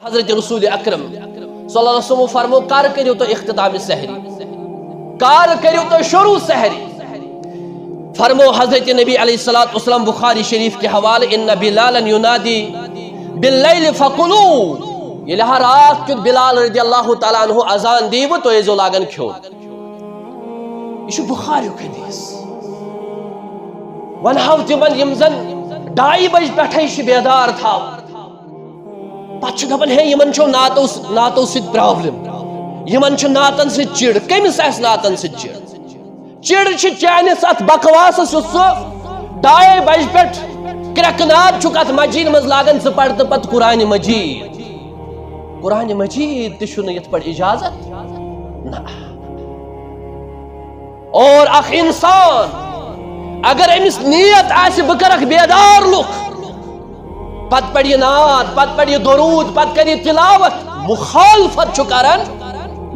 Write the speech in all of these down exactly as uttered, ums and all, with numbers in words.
حضرت رسول اکرم صلی اللہ علیہ وسلم فرمو، کر کٔرِو تُہۍ اختتام سحری؟ کر کٔرِو تُہۍ شروع سحری؟ فرمو حضرت نبی علیہ الصلوۃ والسلام، بخاری شریف کے حوالے، ان بلالا ینادی باللیل فکلوا، ییٚلہِ ہا راتھ کیُتھ بلال رضی اللہ تعالیٰ عنہ اذان دیٖوٕ، تُہۍ ٲسۍزیو لاگان کھیوٚن۔ یہِ چھُ بخاریُک حدیث۔ وۄنۍ ہاو تِمن، یِم زن ڈاے بجہِ پٮ۪ٹھے چھِ بیدار تھاوان، پتہٕ چھِ دپان، ہے، یِمن چھو نعتو، نعتو سۭتۍ پرابلم، یِمن چھِ نعتن سۭتۍ چِڑ۔ کٔمِس آسہِ نعتن سۭتۍ چِڑ؟ چِڑ چھِ چٲنِس اتھ بکواسس، یُس ژٕ ڈاے بجہِ پٮ۪ٹھ کرٛٮ۪کہٕ ناد چھُکھ اتھ مسجد منٛز لاگان، ژٕ پرتہٕ پتہٕ قرآن مجید۔ قرآن مجید تہِ چھُنہٕ یِتھ پٲٹھۍ اجازت۔ نہ۔ اور اکھ انسان، اگر أمِس نیت آسہِ، بہٕ کرکھ بیدار لُکھ، پتہٕ پرِ یہِ نعت، پتہٕ پرِ یہِ درود، پتہٕ کرِ یہِ تلاوت، مخالفت چھُ کران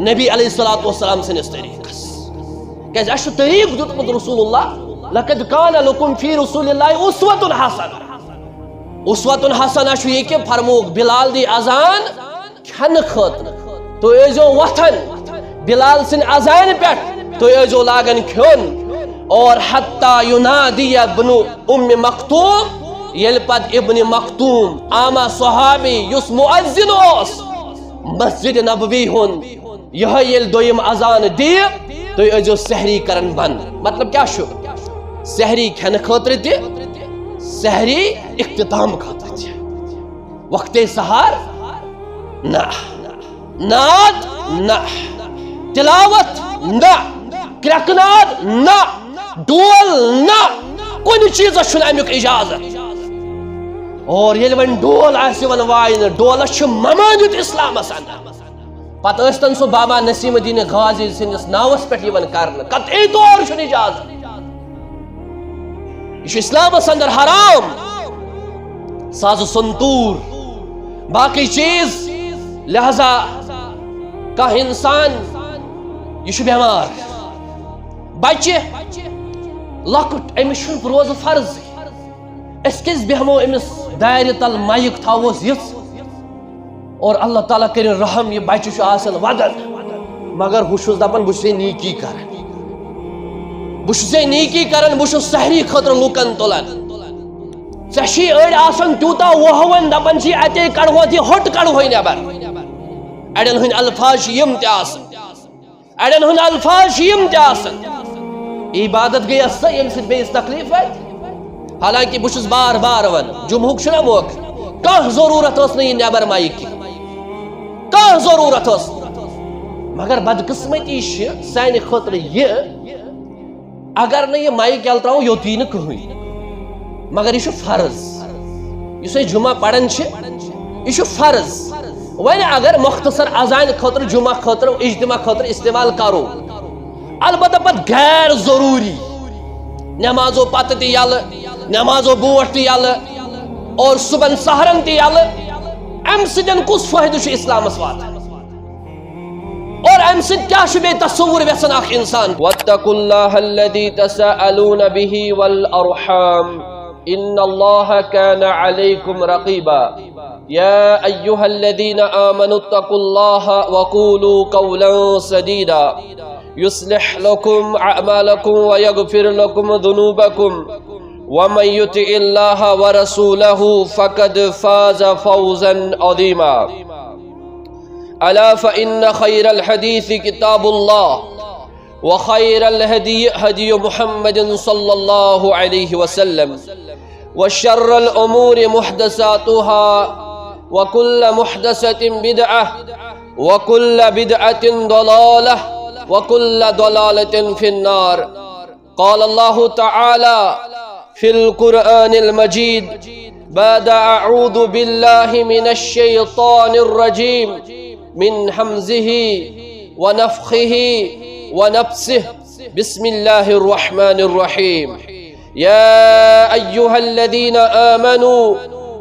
نبی علیہ الصلوۃ والسلام سٕنٛدِس طریقس۔ کیازِ اَسہِ چھُ طریق دیُتمُت رسول اللہ، لقد کان لکم فی رسول اللہ اسوۃ حسنہ۔ اسوۃ حسنہ چھُ یہِ کہِ فرمووُکھ، بلال دی اذان کھٮ۪نہٕ خٲطرٕ۔ تُہۍ ٲسۍزیو وۄتھان بلال سٕنٛدِ اذانہِ پٮ۪ٹھ، تُہۍ ٲسۍزیو لاگان کھیوٚن۔ اور حتی ینادی ابن ام مکتوم، ییٚلہِ پتہٕ ابن مکتوم، اعمیٰ صحابی، یُس مؤذن اوس مسجد نبوی ہُنٛد، یِہوٚے ییٚلہِ دوٚیِم اذان دِیہِ، تُہۍ ٲسۍزیو سحری کران بنٛد۔ مطلب کیٛاہ چھُ؟ سحری کھٮ۪نہٕ خٲطرٕ تہِ، سحری اختتام خٲطرٕ تہِ۔ وقتِ سحر نہ، نعت نہ، تلاوت نہ، کرٛٮ۪کہٕ ناد نہ، ڈول نہ، کُنہِ چیٖزس چھُنہٕ امیُک اجازت۔ اور ییٚلہِ وۄنۍ ڈول آسہِ یِوان واینہٕ، ڈولس چھُ ممانعت اسلامس اندر۔ پتہٕ ٲسۍتن سُہ بابا نسیم الدین غازی سٕنٛدِس ناوس پٮ۪ٹھ یِوان کرنہٕ، قطعی طور چھُنہٕ اجازت۔ یہِ چھُ اسلامس اندر حرام۔ ساز و سنتور، باقی چیز، لہذا کانٛہہ انسان، یہِ چھُ بٮ۪مار، بچہِ لۄکُٹ، أمِس چھُنہٕ روزٕ فرضٕے۔ أسۍ کیازِ بیٚہمو أمِس دارِ تل، مایِک تھاووس یِژھ؟ اور اللہ تعالیٰ کٔرِن رحم، یہِ بچہِ چھُ آسان ودان، مگر ہُہ چھُس دپان، بہٕ چھُسے نیکی کران، بہٕ چھُسے نیکی کران، بہٕ چھُس سحری خٲطرٕ لُکن تُلان۔ ژےٚ چھی أڑۍ آسان تیوٗتاہ وۄہوٕنۍ، دپان چھی، اتے کڑہوتھ یہِ ہوٚٹ، کڑہوے نٮ۪بر۔ اڑٮ۪ن ہٕنٛدۍ الفاظ چھِ یِم تہِ آسان۔ اڑٮ۪ن ہُنٛد الفاظ چھِ یِم تہِ آسان۔ عبادت گٔیَس سۄ، ییٚمہِ سۭتۍ بیٚیِس تکلیف واتہِ۔ حالانکہ بہٕ چھُس بار بار وَنان، جمعہُک چھُنہ موقعہٕ، کانٛہہ ضروٗرت ٲس نہٕ یہِ نٮ۪بر مایِک کہِ، کانٛہہ ضروٗرت ٲس نہٕ۔ مگر بدقسمتی چھِ سانہِ خٲطرٕ یہِ، اگر نہٕ یہِ مایِک یَلہٕ ترٛاوو، یوٚت یی نہٕ کٕہٕنۍ۔ مگر یہِ چھُ فرض۔ یُس أسۍ جمعہ پران چھِ، یہِ چھُ فرض۔ وۄنۍ اگر مختصر اذانہِ خٲطرٕ، جمعہ خٲطرٕ، اجتماع خٲطرٕ استعمال کرو، البتہ پتہٕ غیر ضروٗری نمازو پتہٕ تہِ یَلہٕ، نمازو برونٛٹھ تہِ یَلہٕ، اور صُبحن سحرن تہِ یَلہٕ، اَمہِ سۭتۍ کُس فٲیدٕ چھُ اسلامس واتان؟ اور اَمہِ سۭتۍ کیٛاہ چھُ بیٚیہِ تصوُر یژھان اکھ انسان؟ واتقوا الله الذي تساءلون به والأرحام، إن الله كان عليكم رقيبا. يا أيها الذين آمنوا اتقوا الله وقولوا قولا سديدا، يصلح لكم أعمالكم ويغفر لكم ذنوبكم، ومن يطع الله ورسوله فقد فاز فوزا عظيما. ألا فإن خير الحديث كتاب الله، وخير الهدي هدي محمد صلى الله عليه وسلم، وشر الأمور محدثاتها، وكل محدثة بدعة، وكل بدعة ضلالة، وكل ضلالة في النار. قال الله تعالى في القرآن المجيد بعد أعوذ بالله من الشيطان الرجيم، من همزه ونفخه ونفسه. بسم الله الرحمن الرحيم. يا أيها الذين آمنوا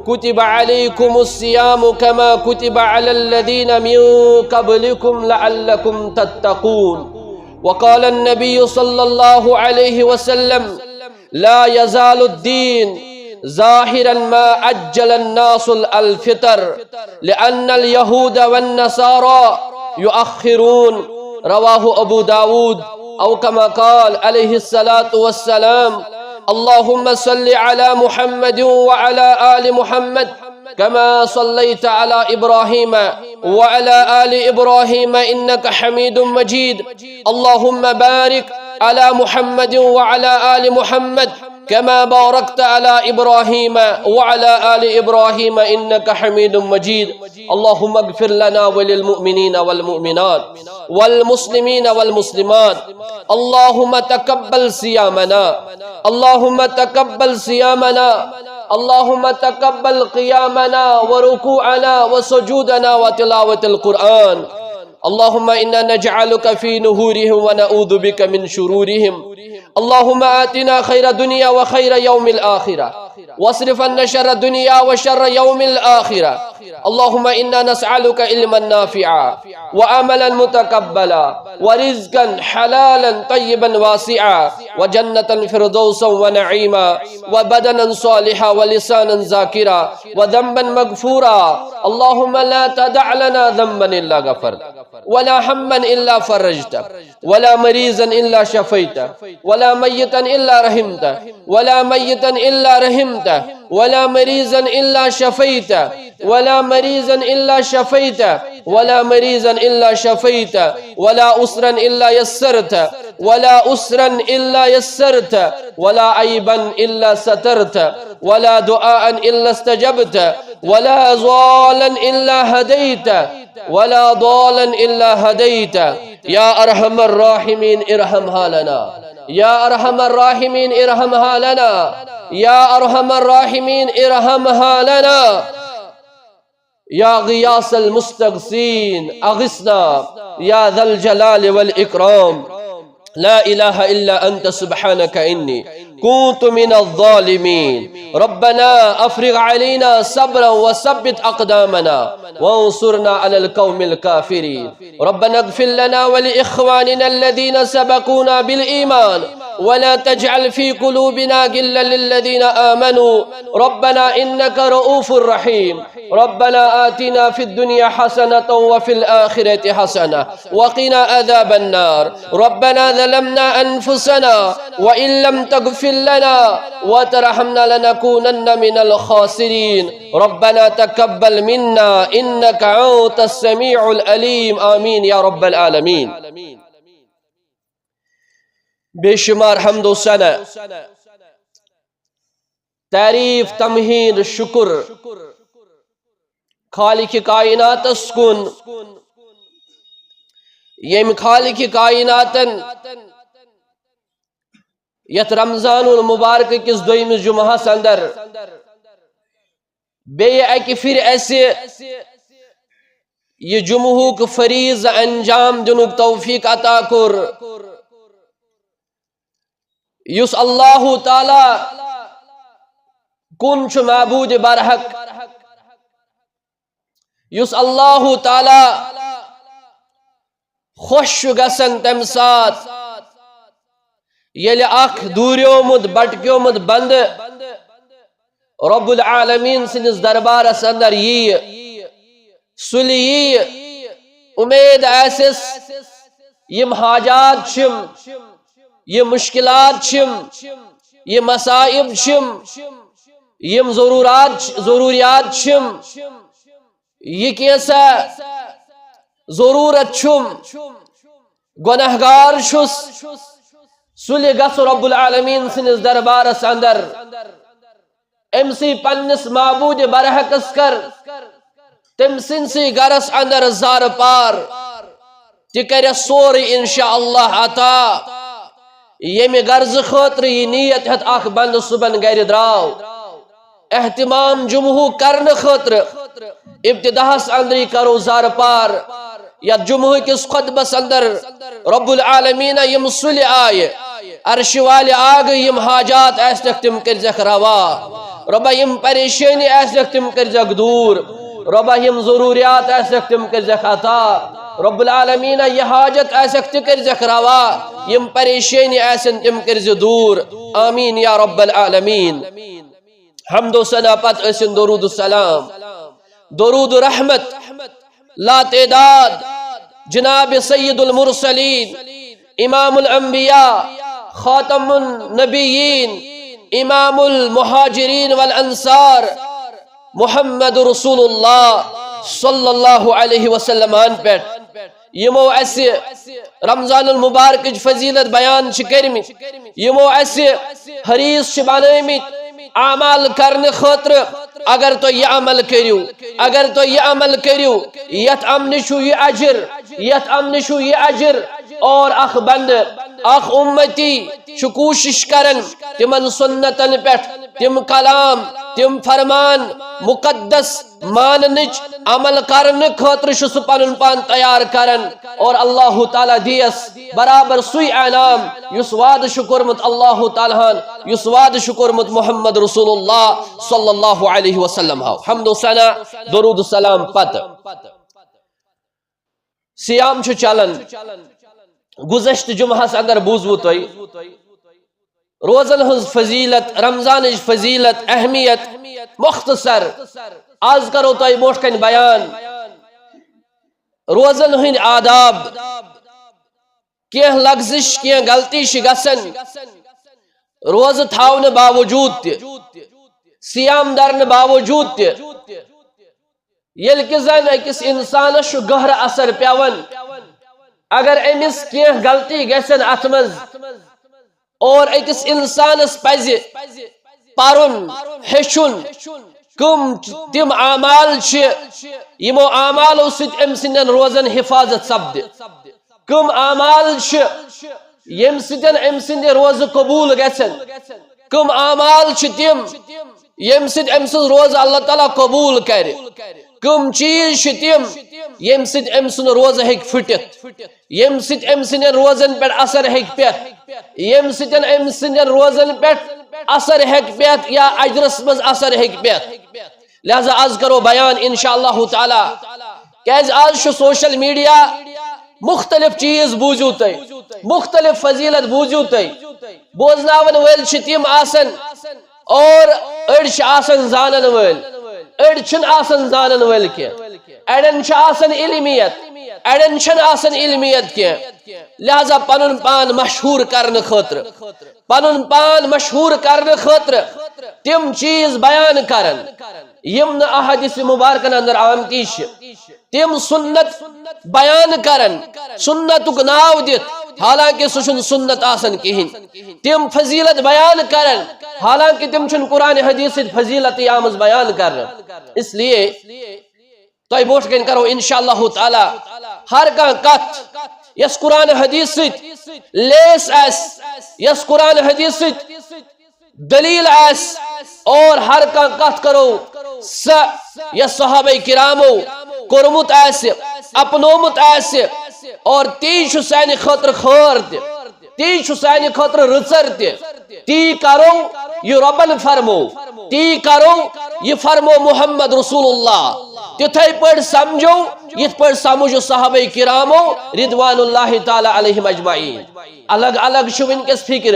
كتب عليكم الصيام كما كتب على الذين من قبلكم لعلكم تتقون. وقال النبي صلى الله عليه وسلم: لا يزال الدين ظاهرا ما عجل الناس الفطر، لأن اليهود والنصارى يؤخرون. رواه أبو داود، أو كما قال عليه الصلاة والسلام. اللهم صل على محمد وعلى آل محمد كما صليت على إبراهيم وعلى آل إبراهيم إنك حميد مجيد. اللهم بارك على محمد وعلى آل محمد كما باركت على إبراهيم وعلى آل إبراهيم إنك حميد مجيد. اللهم اغفر لنا وللمؤمنين والمؤمنات والمسلمين والمسلمات. اللهم تقبل صيامنا، اللهم تقبل صيامنا، اللهم تقبل قيامنا وركوعنا وسجودنا وتلاوة القرآن. اللهم إنا نجعلك في نحورهم ونعوذ بك من شرورهم. اللهم آتنا خير الدنيا وخير يوم الآخرة، واصرف عنا شر الدنيا وشر يوم الآخرة. اللهم إنا نسألك علما نافعا وعملا متقبلا ورزقا حلالا طيبا واسعا وجنة فردوسا ونعيما وبدنا صالحا ولسانا ذاكرا وذنبا مغفورا. اللهم لا تدع لنا ذنبا إلا غفرته ولا هما إلا فرجته ولا مريضا إلا شفيته ولا ميتا إلا رحمته ولا ميتا إلا رحمته ولا مريضا إلا شفيته ولا مريضا إلا شفيته ولا مريضا إلا شفيته ولا عسرا إلا يسرته ولا عسرا إلا يسرته ولا عيبا إلا سترته ولا دعاء إلا استجبته ولا ضالا إلا هديته ولا ضالا إلا هديته. يا أرحم الراحمين ارحم حالنا. يا أرحم الراحمين ارحم حالنا. يا أرحم الراحمين ارحم حالنا. يا غياث المستغيثين أغثنا. يا ذا الجلال والإكرام. لا إله إلا أنت سبحانك إني كنت من الظالمين. ربنا أفرغ علينا صبرا وثبت أقدامنا وانصرنا على القوم الكافرين. ربنا اغفر لنا ولإخواننا الذين سبقونا بالإيمان ولا تجعل في قلوبنا غلا للذين آمنوا ربنا إنك رؤوف رحيم. ربنا آتنا في الدنيا حسنة وفي الآخرة حسنة وقنا عذاب النار. ربنا ظلمنا أنفسنا وإن لم تغفر لنا وترحمنا لنكونن من الخاسرين. ربنا تقبل منا إنك أنت السميع العليم. آمين يا رب العالمين. بے شمار حمد و ثنا، تعریف، تمہید، شکر خالق کائناتس کُن، ییٚمۍ خالق کائناتن یتھ رمضان المبارک کِس دوٚیمِس جمعہس اندر بیٚیہِ اکہِ پھرِ اسہِ یہِ جمعہُک فریضہٕ انجام دِنُک توفیق عطا کوٚر، یُس اللہ تعالیٰ کُن چھُ معبود برحق، یُس اللہ تعالیٰ خۄش چھُ گژھان تمہِ ساتہٕ ییٚلہِ اکھ دوٗریومُت، بٹکیومُت بندٕ رب العالمین سٕنٛدِس دربارس اندر ییہِ، سُلہِ ییہِ، اُمید آسٮ۪س، یِم حاجات چھِم، یِم مشکلات چھِم، یِم مصائب چھِم، یِم ضروٗرات، ضروٗریات چھِم، یہِ کینٛژھا ضروٗرت چھُم، گۄناہگار چھُس، سُلہِ گژھٕ رب العالمین سٕنٛدِس دربارس اندر، أمۍ سٕے پننِس معبود برحقس کر، تٔمۍ سٕنٛدسٕے گرس اندر زارٕ پار، تہِ کرٮ۪س سورُے انشاءاللہ عطا۔ ییٚمہِ غرضہٕ خٲطرٕ یہِ نیت ہٮ۪تھ اکھ بندٕ صبحن گرِ درٛاو، اہتمام جمعہُک کرنہٕ خٲطرٕ ابتداہس اندرٕے کرو زارٕ پار۔ یتھ جمعہ کِس خطبس اندر رب العالمین یِم سُلہِ آیہِ، عرشہِ والہِ آگہٕ یِم حاجات آسنکھ تِم کٔرزٮ۪کھ روا۔ رۄبا یِم پریشٲنی آسنکھ تِم کٔرزٮ۪کھ دوٗر۔ رۄبا یِم ضروٗریات آسنکھ تِم کٔرزٮ۪کھ عطا۔ رب العالمین یہِ حاجت آسٮ۪کھ تہِ کٔرزٮ۪کھ روا۔ یِم پریشٲنی آسن تِم کٔرزِ دوٗر۔ آمین یا رب العالمین۔ حمد و ثنا پتہٕ ٲسِن درود و سلام، درود و رحمت لا تعداد جناب سید المرسلین، امام الانبیاء، خاتم النبیین، امام المہاجرین والانصار، محمد رسول اللہ صلی اللہ علیہ وسلم ہن پٮ۪ٹھ، یِمو اَسہِ رمضان المبارکٕچ فضیلت بیان چھِ کٔرمٕتۍ، یِمو اَسہِ حریص چھِ بنٲومٕتۍ اعمال کرنہٕ خٲطرٕ۔ اگر تُہۍ یہِ عمل کٔرِو، اگر تُہۍ یہِ عمل کٔرِو، یتھ عملہِ چھُ یہِ اجر، یتھ عملہِ چھُ یہِ اجر۔ اور اکھ بندٕ، اکھ امتی چھُ کوٗشش کران تِمن سنتن پٮ۪ٹھ، تِم کلام، تِم فرمان مقدس ماننٕچ، عمل کرنہٕ خٲطرٕ چھُ سُہ پنُن پان تیار کران، اور اللہ تعالیٰ دیس برابر سُے انعام یُس وعدٕ چھُ کوٚرمُت اللہ تعالیٰ ہن، یُس وعدٕ چھُ کوٚرمُت محمد رسول اللہ صلی اللہ علیہ وسلم ہو۔ حمد و ثنا، درود و سلام پتہٕ۔ صیام چھُ چلان۔ گُذشتہٕ جمعہس اندر بوٗزوٕ تۄہہِ روزن ہٕنٛز فضیلت، رمضانٕچ فضیلت، اہمیت مختصر۔ از کرو تۄہہِ برونٛٹھ کنہِ بیان روزن ہٕنٛدۍ آداب۔ کینٛہہ لغزش، کینٛہہ غلطی چھِ گژھان روزٕ تھاونہٕ باوجود تہِ، صیام درنہٕ باوجود تہِ۔ ییٚلہِ کہِ زن أکِس انسانس چھُ گہرٕ اثر پٮ۪وان، اگر أمِس کینٛہہ غلطی گژھن اتھ منٛز، اور أکِس انسانس پزِ پرُن، ہیٚچھُن، کٕم تِم اعمال چھِ، یِمو اعمالو سۭتۍ أمۍ سٕنٛدٮ۪ن روزن حفاظت سپدِ۔ کٕم اعمال چھِ، ییٚمہِ سۭتۍ أمۍ سٕنٛدِ روزٕ قبوٗل گژھن؟ کٕم اعمال چھِ تِم، ییٚمہِ سۭتۍ أمۍ سٕنٛز روزٕ اللہ تعالیٰ قبوٗل کرِ؟ کٕم چیٖز چھِ تِم، ییٚمہِ سۭتۍ أمۍ سُنٛد روزٕ ہیٚکہِ پھٕٹِتھ، ییٚمہِ سۭتۍ أمۍ سٕنٛدٮ۪ن روزن پٮ۪ٹھ اثر ہیٚکہِ پٮ۪تھ، ییٚمہِ سۭتۍ أمۍ سٕنٛدٮ۪ن روزن پٮ۪ٹھ اثر ہیٚکہِ پٮ۪تھ یا اجرس منٛز اثر ہیٚکہِ پٮ۪تھ؟ لہذا از کرو بیان انشاءاللہ تعالیٰ، کیازِ از چھُ سوشل میڈیا، مختلف چیز بوٗزِو تُہۍ، مختلف فضیلت بوٗزِو تُہۍ۔ بوزناون وٲلۍ چھِ تِم آسان، اور أڑۍ چھِ آسان زانن وٲلۍ، أڑۍ چھِنہٕ آسان زانن وٲلۍ کینٛہہ۔ اڑٮ۪ن چھِ آسان علمیت، اڑٮ۪ن چھَنہٕ آسان علمیت کینٛہہ۔ لہذا پنُن پان مشہوٗر کرنہٕ خٲطرٕ، پنُن پان مشہوٗر کرنہٕ خٲطرٕ تِم چیٖز بیان کرن، یِم نہٕ احادیث مبارکن اندر آمتی چھِ۔ تِم سنت بیان کرن، سنتُک ناو دِتھ، حالانکہ سُہ چھُنہٕ سنت آسان کِہیٖنۍ۔ تِم فضیلت بیان کرن، حالانکہ تِم چھِنہٕ قرآن حدیث سۭتۍ فضیلتٕے آمٕژ بیان کرنہٕ۔ اس لیے تۄہہِ برونٛٹھ کنہِ کرو انشاءاللہ تعالیٰ ہر کانٛہہ کتھ، یۄس قرآن حدیث سۭتۍ لیس آسہِ، یۄس قرآن حدیث سۭتۍ دلیل آسہِ، اور ہر کانٛہہ کتھ کرو سۄ یۄس صحابہ کرامو کوٚرمُت آسہِ، اپنومُت آسہِ، اور تی چھُ سانہِ خٲطرٕ خٲر تہِ، تی چھُ سانہِ خٲطرٕ رٕژر تہِ۔ تی کرو یہِ رۄبن فرمو، تی کرو یہِ فرمو محمد رسول اللہ، تِتھے پٲٹھۍ سمجھو یِتھ پٲٹھۍ سمجھ صحابہ کرامو رضوان اللہ تعالیٰ علیہم اجمعین۔ الگ الگ چھُ وٕنکیٚس فکر،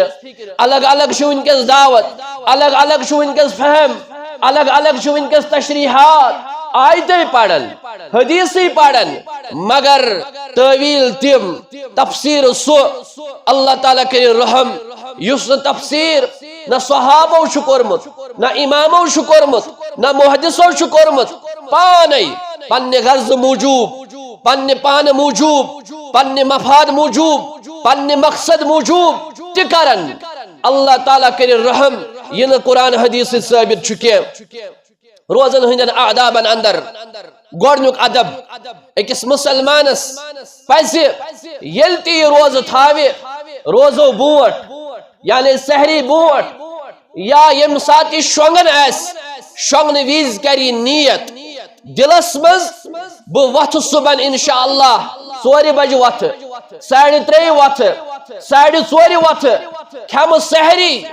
الگ الگ چھُ وٕنکیٚس دعوت، الگ الگ چھُ وٕنکیٚس فہم، الگ الگ چھُ وٕنکیٚس تشریحات، آیتٕے پرن، حدیثٕے پرن، مگر تٲویٖل تِم، تفسیر سُہ۔ اللہ تعالیٰ کٔرِن رحم، یُس نہٕ تفسیر نہ صحابو چھُ کوٚرمُت، نہ امامو چھُ کوٚرمُت، نہ محدثو چھُ کوٚرمُت، پانے پننہِ غرضہٕ موٗجوٗب، پننہِ پانہٕ موٗجوٗب، پننہِ مفاد موٗجوٗب، پننہِ مقصد موٗجوٗب تہِ کرن۔ اللہ تعالیٰ کٔرِن رحم، یہِ نہٕ قرآن حدیث سۭتۍ ثٲبت چھُ کینٛہہ۔ روزن ہٕنٛدٮ۪ن آدابن اندر گۄڈنیُک ادب أکِس مسلمانس پزِ، ییٚلہِ تہِ یہِ روزٕ تھاوِ، روزو برونٛٹھ، یعنی سحری برونٛٹھ، یا ییٚمہِ ساتہٕ یہِ شۄنٛگان آسہِ، شۄنٛگنہٕ وِزِ کرِ یہِ نیت دِلس منٛز، بہٕ وۄتھٕ صبحن انشاءاللہ ژورِ بجہِ وۄتھٕ، ساڑِ ترٛیٚیہِ وۄتھٕ، ساڑِ ژورِ وۄتھٕ، کھٮ۪مہٕ سحری،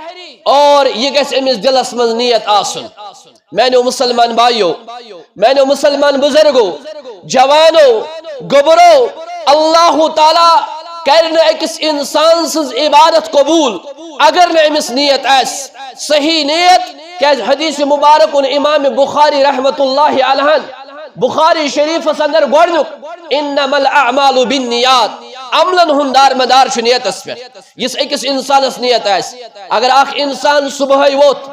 اور یہِ گژھِ أمِس دِلس منٛز نیت آسُن۔ میانیو مسلمان بایو، میانیو مسلمان بزرگو، جوانو، گوٚبرو، اللہ تعالیٰ کرِ نہٕ أکِس انسان سٕنٛز عبادت قبول اگر نہٕ أمِس نیت آسہِ، صحیح نیت، کیازِ حدیث مبارک اوٚن امام بخاری رحمت اللہ علیہ، بخاری شریفس اندر گۄڈنیُک، "انما الاعمال بالنیات"، عملن ہُنٛد دارمدار چھُ نیتس پٮ۪ٹھ۔ یُس أکِس انسانس نیت آسہِ، اگر اکھ انسان صبحٲے ووٚتھ،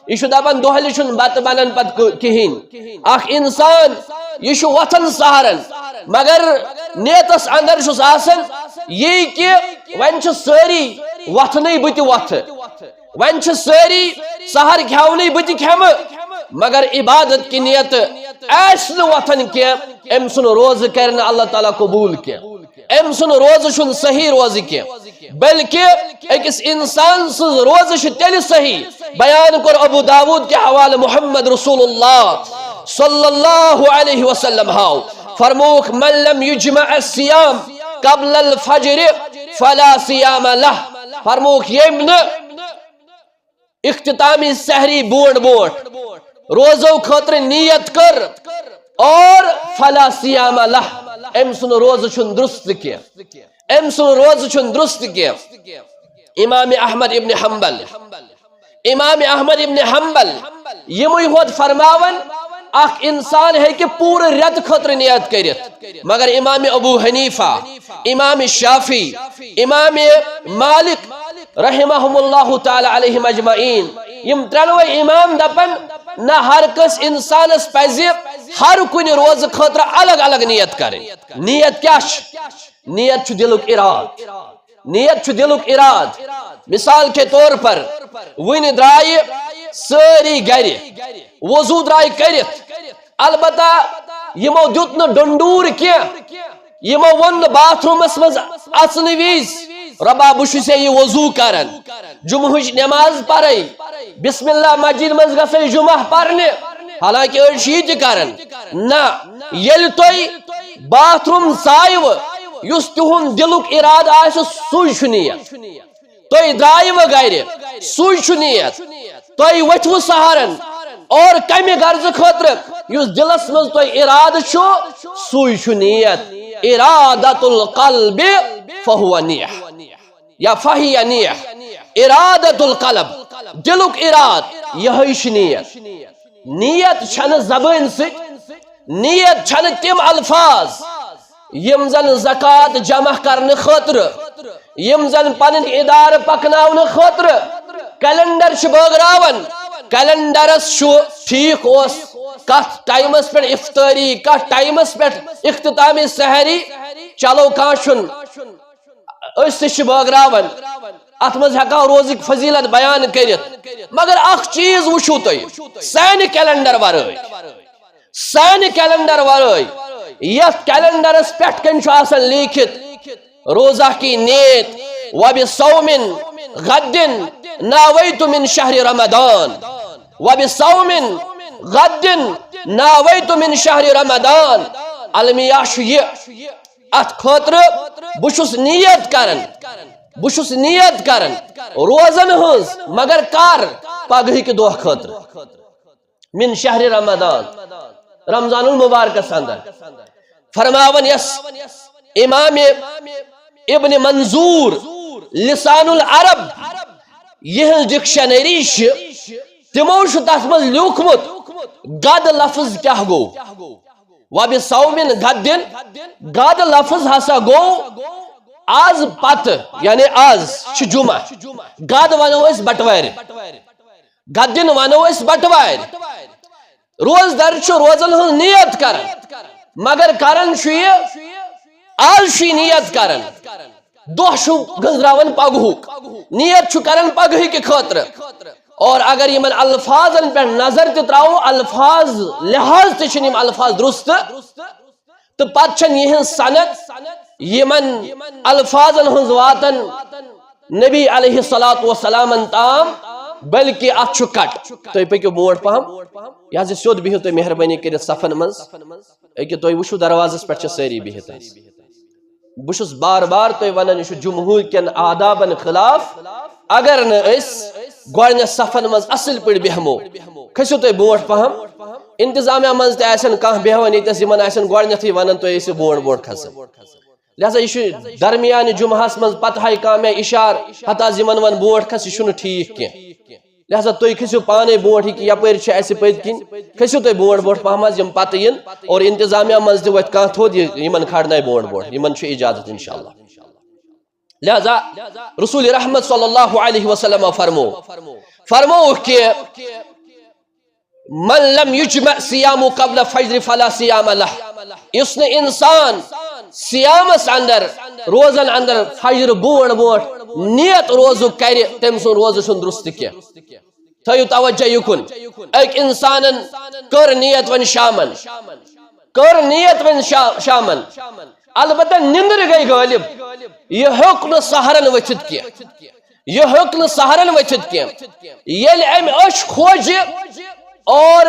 یہِ چھُ دپان دۄہلہِ چھُنہٕ بتہٕ بنان پتہٕ کُ-، کِہیٖنۍ، اکھ انسان یہِ چھُ وۄتھان سحرن، مگر نیتس اندر چھُس آسان یی کہِ وۄنۍ چھِ سٲری وۄتھنٕے بہٕ تہِ وۄتھٕ، وۄنۍ چھِ سٲری سحر کھٮ۪ونٕے بہٕ تہِ کھٮ۪مہٕ، مگر عبادت کہِ نیتہٕ آسہِ نہٕ وۄتھان کینٛہہ، أمۍ سُنٛد روزٕ کرِ نہٕ اللہ تعالیٰ قبوٗل کینٛہہ۔ أمۍ سُنٛد روزٕ چھُنہٕ صحیح روزٕ کینٛہہ، بلکہِ أکِس انسان سٕنٛز روزٕ چھِ تیٚلہِ صحیح۔ بیان کوٚر ابو داوود کہِ حوالہٕ محمد رسول اللہ صلی اللہ علیہ وسلم ہاو، فرمووُکھ، "من لم یجمع الصیام قبل الفجر فلا صیام لہ"، فرمووُکھ، ییٚمۍ نہٕ اختتامی سحری برونٹھ برونٹھ روزو خٲطرٕ نیت کٔر، اور فلا صیام لہ، أمۍ سُنٛد روزٕ چھُنہٕ درست کینٛہہ، أمۍ سُنٛد روزٕ چھُنہٕ درست کینٛہہ۔ امام احمد ابن حنبل، امام احمد ابن حنبل، یِمٕے ہوت فرماوان، اکھ انسان ہیٚکہِ پوٗرٕ رٮ۪تہٕ خٲطرٕ نیت کٔرِتھ، مگر امام ابو حنیفہ، امام شافعی، امام مالک رحمہم اللہ تعالیٰ علیہم اجمعین، یِم ترٛٮ۪نوَے امام دپن، نہ، ہر کٲنٛسہِ انسانس پزِ ہر کُنہِ روزٕ خٲطرٕ الگ الگ نیت کرٕنۍ۔ نیت کیٛاہ چھِ؟ نیت چھُ دِلُک اراد۔ نیت چھُ دِلُک اراد۔ مثال کے طور پر، وُنہِ درٛایہِ سٲری گرِ، وضو درٛایہِ کٔرِتھ، البتہ یِمو دیُت نہٕ ڈنڈوٗر کینٛہہ، یِمو ووٚن نہٕ باتھ روٗمس منٛز اژنہٕ وِزِ، "رۄبا، بہٕ چھُسے یہِ وضو کران۔" جمعہٕچ نماز پرے، بسم اللہ مسجد منٛز گژھے جمعہ پرنہِ، حالانکہ أڑۍ چھِ یہِ تہِ کران۔ نہ، ییٚلہِ تۄہہِ باتھ روٗم ژایوٕ، یُس تِہُنٛد دِلُک ارادٕ آسہِ، سُے چھُ نیت۔ تۄہہِ درٛایوٕ گرِ، سُے چھُ نیت۔ تۄہہِ ؤتھوٕ سحرن اور کمہِ غرضہٕ خٲطرٕ، یُس دِلس منٛز تۄہہِ ارادٕ چھُ، سُے چھُ نیت۔ ارادت القلب فہو نیہ۔ یا فہی نیہ، ارادت القلب، دلک اراد، یہے چھ نیت۔ نیت چھنہ زبان سۭتۍ، نیت چھنہ تم الفاظ یم زن زکوٰۃ جمع کرنہٕ خٲطرٕ، یم زن پنن ادارٕ پکناونہٕ خٲطرٕ کیلنڈر چھ بٲگراوان۔ کیلنڈرس چھ ٹھیک اوس کتھ ٹائمس پٮ۪ٹھ افطاری، کتھ ٹائمس پٮ۪ٹھ اختتام سحری، چلو کانٛہہ چھُنہٕ۔ أسۍ تہِ چھِ بٲگراوان، اتھ منٛز ہٮ۪کو روزٕکۍ فضیلت بیان کٔرِتھ، مگر اکھ چیٖز وٕچھِو تُہۍ، سانہِ کیلنڈر ورٲے، سانہِ کیلنڈر ورٲے، یتھ کیلنڈرس پٮ۪ٹھ کنۍ چھُ آسان لیٖکھِتھ، روزہ کی نیت، "وبصوم غد ناویت من شہر رمضان"، "وبصوم غد ناویت من شہر رمضان"۔ المیہ چھُ یہِ، اتھ خٲطرٕ بہٕ چھُس نیت کران، بہٕ چھُس نیت کران روزن ہٕنٛز، مگر کر؟ پگہٕکہِ دۄہ خٲطرٕ۔ من شہر رمضان، رمضان المبارکس اندر۔ فرماوان یس امام ابن منظور لسان العرب یہنٛز ڈکشنری چھِ، تِمو چھُ تتھ منٛز لیوٗکھمُت غد لفظ کیٛاہ گوٚو۔ وبصوم غد، غد لفظ ہسا گوٚو از پتہٕ، یعنی از چھُ جمعہ، غد ونو أسۍ بٹوارِ، غد ونو أسۍ بٹوارِ۔ روزدر چھُ روزن ہٕنٛز نیت کران، مگر کران چھُ یہِ، از چھُ یہِ نیت کران، دۄہ چھُ گٔنزراوان پگہُک، نیت چھُ کران پگہٕکہِ خٲطرٕ۔ اور اگر یِمن الفاظن پٮ۪ٹھ نظر تہِ تراوو، الفاظ لحاظ تہِ چھِنہٕ یِم الفاظ درست، تہٕ پتہٕ چھَنہٕ یِہٕنٛز سند یِمن الفاظن ہٕنٛز واتان نبی علیہ الصلوۃ والسلامن تام، بلکہ اتھ چھُ کٹ۔ تُہۍ پٔکِو برونٛٹھ پہم، یہِ حظ یہِ سیوٚد بِہِو تُہۍ مہربٲنی کٔرِتھ صفن منٛز۔ أکہِ تُہۍ وٕچھِو دروازس پٮ۪ٹھ چھِ سٲری بِہِتھ حظ۔ بہٕ چھُس بار بار تۄہہِ ونان، یہِ چھُ جمہوٗر کٮ۪ن آدابن خلاف۔ اگر نہٕ أسۍ گۄڈٕنٮ۪تھ صفن منٛز اصل پٲٹھۍ بیہمو، کھٔسِو تُہۍ برونٛٹھ پہم۔ انتظامیہ منٛز تہِ آسن کانٛہہ بیہوان ییٚتٮ۪س، یِمن آسن گۄڈٕنٮ۪تھٕے ونان تُہۍ ٲسِو برونٛٹھ برونٛٹھ کھسان۔ لہذا یہِ چھُ درمیانہِ جمعہس منٛز پتہٕ ہاے کانٛہہ مےٚ اشارٕ، ہتہٕ حظ یِمن ون برونٛٹھ کھس، یہِ چھُنہٕ ٹھیٖک کینٛہہ۔ لہذا تُہۍ کھٔسِو پانے برونٛٹھ، یہِ کہِ یپٲرۍ چھِ اسہِ پٔتۍ کِنۍ، کھٔسِو تُہۍ برونٛٹھ برونٛٹھ پہم حظ، یِم پتہٕ یِن اور انتظامیہ منٛز تہِ وۄتھِ کانٛہہ تھوٚد، یہِ یِمن کھارنایہِ برونٛٹھ برونٛٹھ، یِمن چھُ اجازت انشاءاللہ۔ لہذا رسول رحمت صلی اللہ علیہ وسلم فرمو، فرمو کہ من لم یجمع صیام قبل فجر فلا صیام لہ، یُس نہٕ انسان صیامس اندر، روزن اندر فجر برونٛٹھ برونٛٹھ نیت روزُک کرِ، تٔمۍ سُنٛد روزٕ چھُنہٕ درست کینٛہہ۔ تھٲیِو توجہ یُکُن، أکۍ انسانن کٔر نیت وۄنۍ شامن، کٔر نیت وۄنۍ شا-، شامن، البتہ نندر گٔے غٲلب، یہِ ہیوٚک نہٕ سحرن ؤتھِتھ کینٛہہ، یہِ ہیوٚک نہٕ سحرن ؤتھِتھ کینٛہہ۔ ییٚلہِ أمۍ أچھ کھوجہِ اور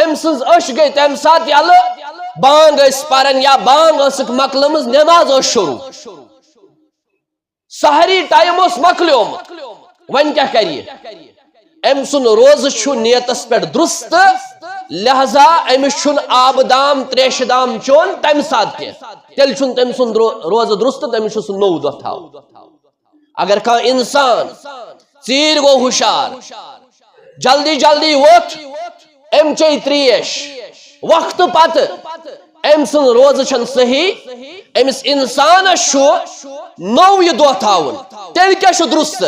أمۍ سٕنٛز أچھ گٔے تَمہِ ساتہٕ یَلہٕ، بانٛگ ٲسۍ پران یا بانٛگ ٲسٕکھ مۄکلٲمٕژ، نٮ۪ماز ٲس شروٗع۔ سحری ٹایم اوس مۄکلیومُت، وۄنۍ کیٛاہ کرِ یہِ؟ أمۍ سُنٛد روزٕ چھُ نیتس پٮ۪ٹھ درست، لہذا أمِس چھُنہٕ آبہٕ دام، تریشہِ دام چیوٚن تَمہِ ساتہٕ کینٛہہ۔ تیٚلہِ چھُنہٕ تٔمۍ سُنٛد رو-، روزٕ درست، تٔمِس چھُ سُہ نوٚو دۄہ تھاوُن۔ اگر کانٛہہ انسان ژیٖرۍ گوٚو ہُشار، جلدی جلدی ووٚتھ، أمۍ چیٚیہِ تریش وقتہٕ پتہٕ، أمۍ سُنٛد روزٕ چھَنہٕ صحیح۔ أمِس انسانس چھُ نوٚو یہِ دۄہ تھاوُن۔ تیٚلہِ کیٛاہ چھُ درست؟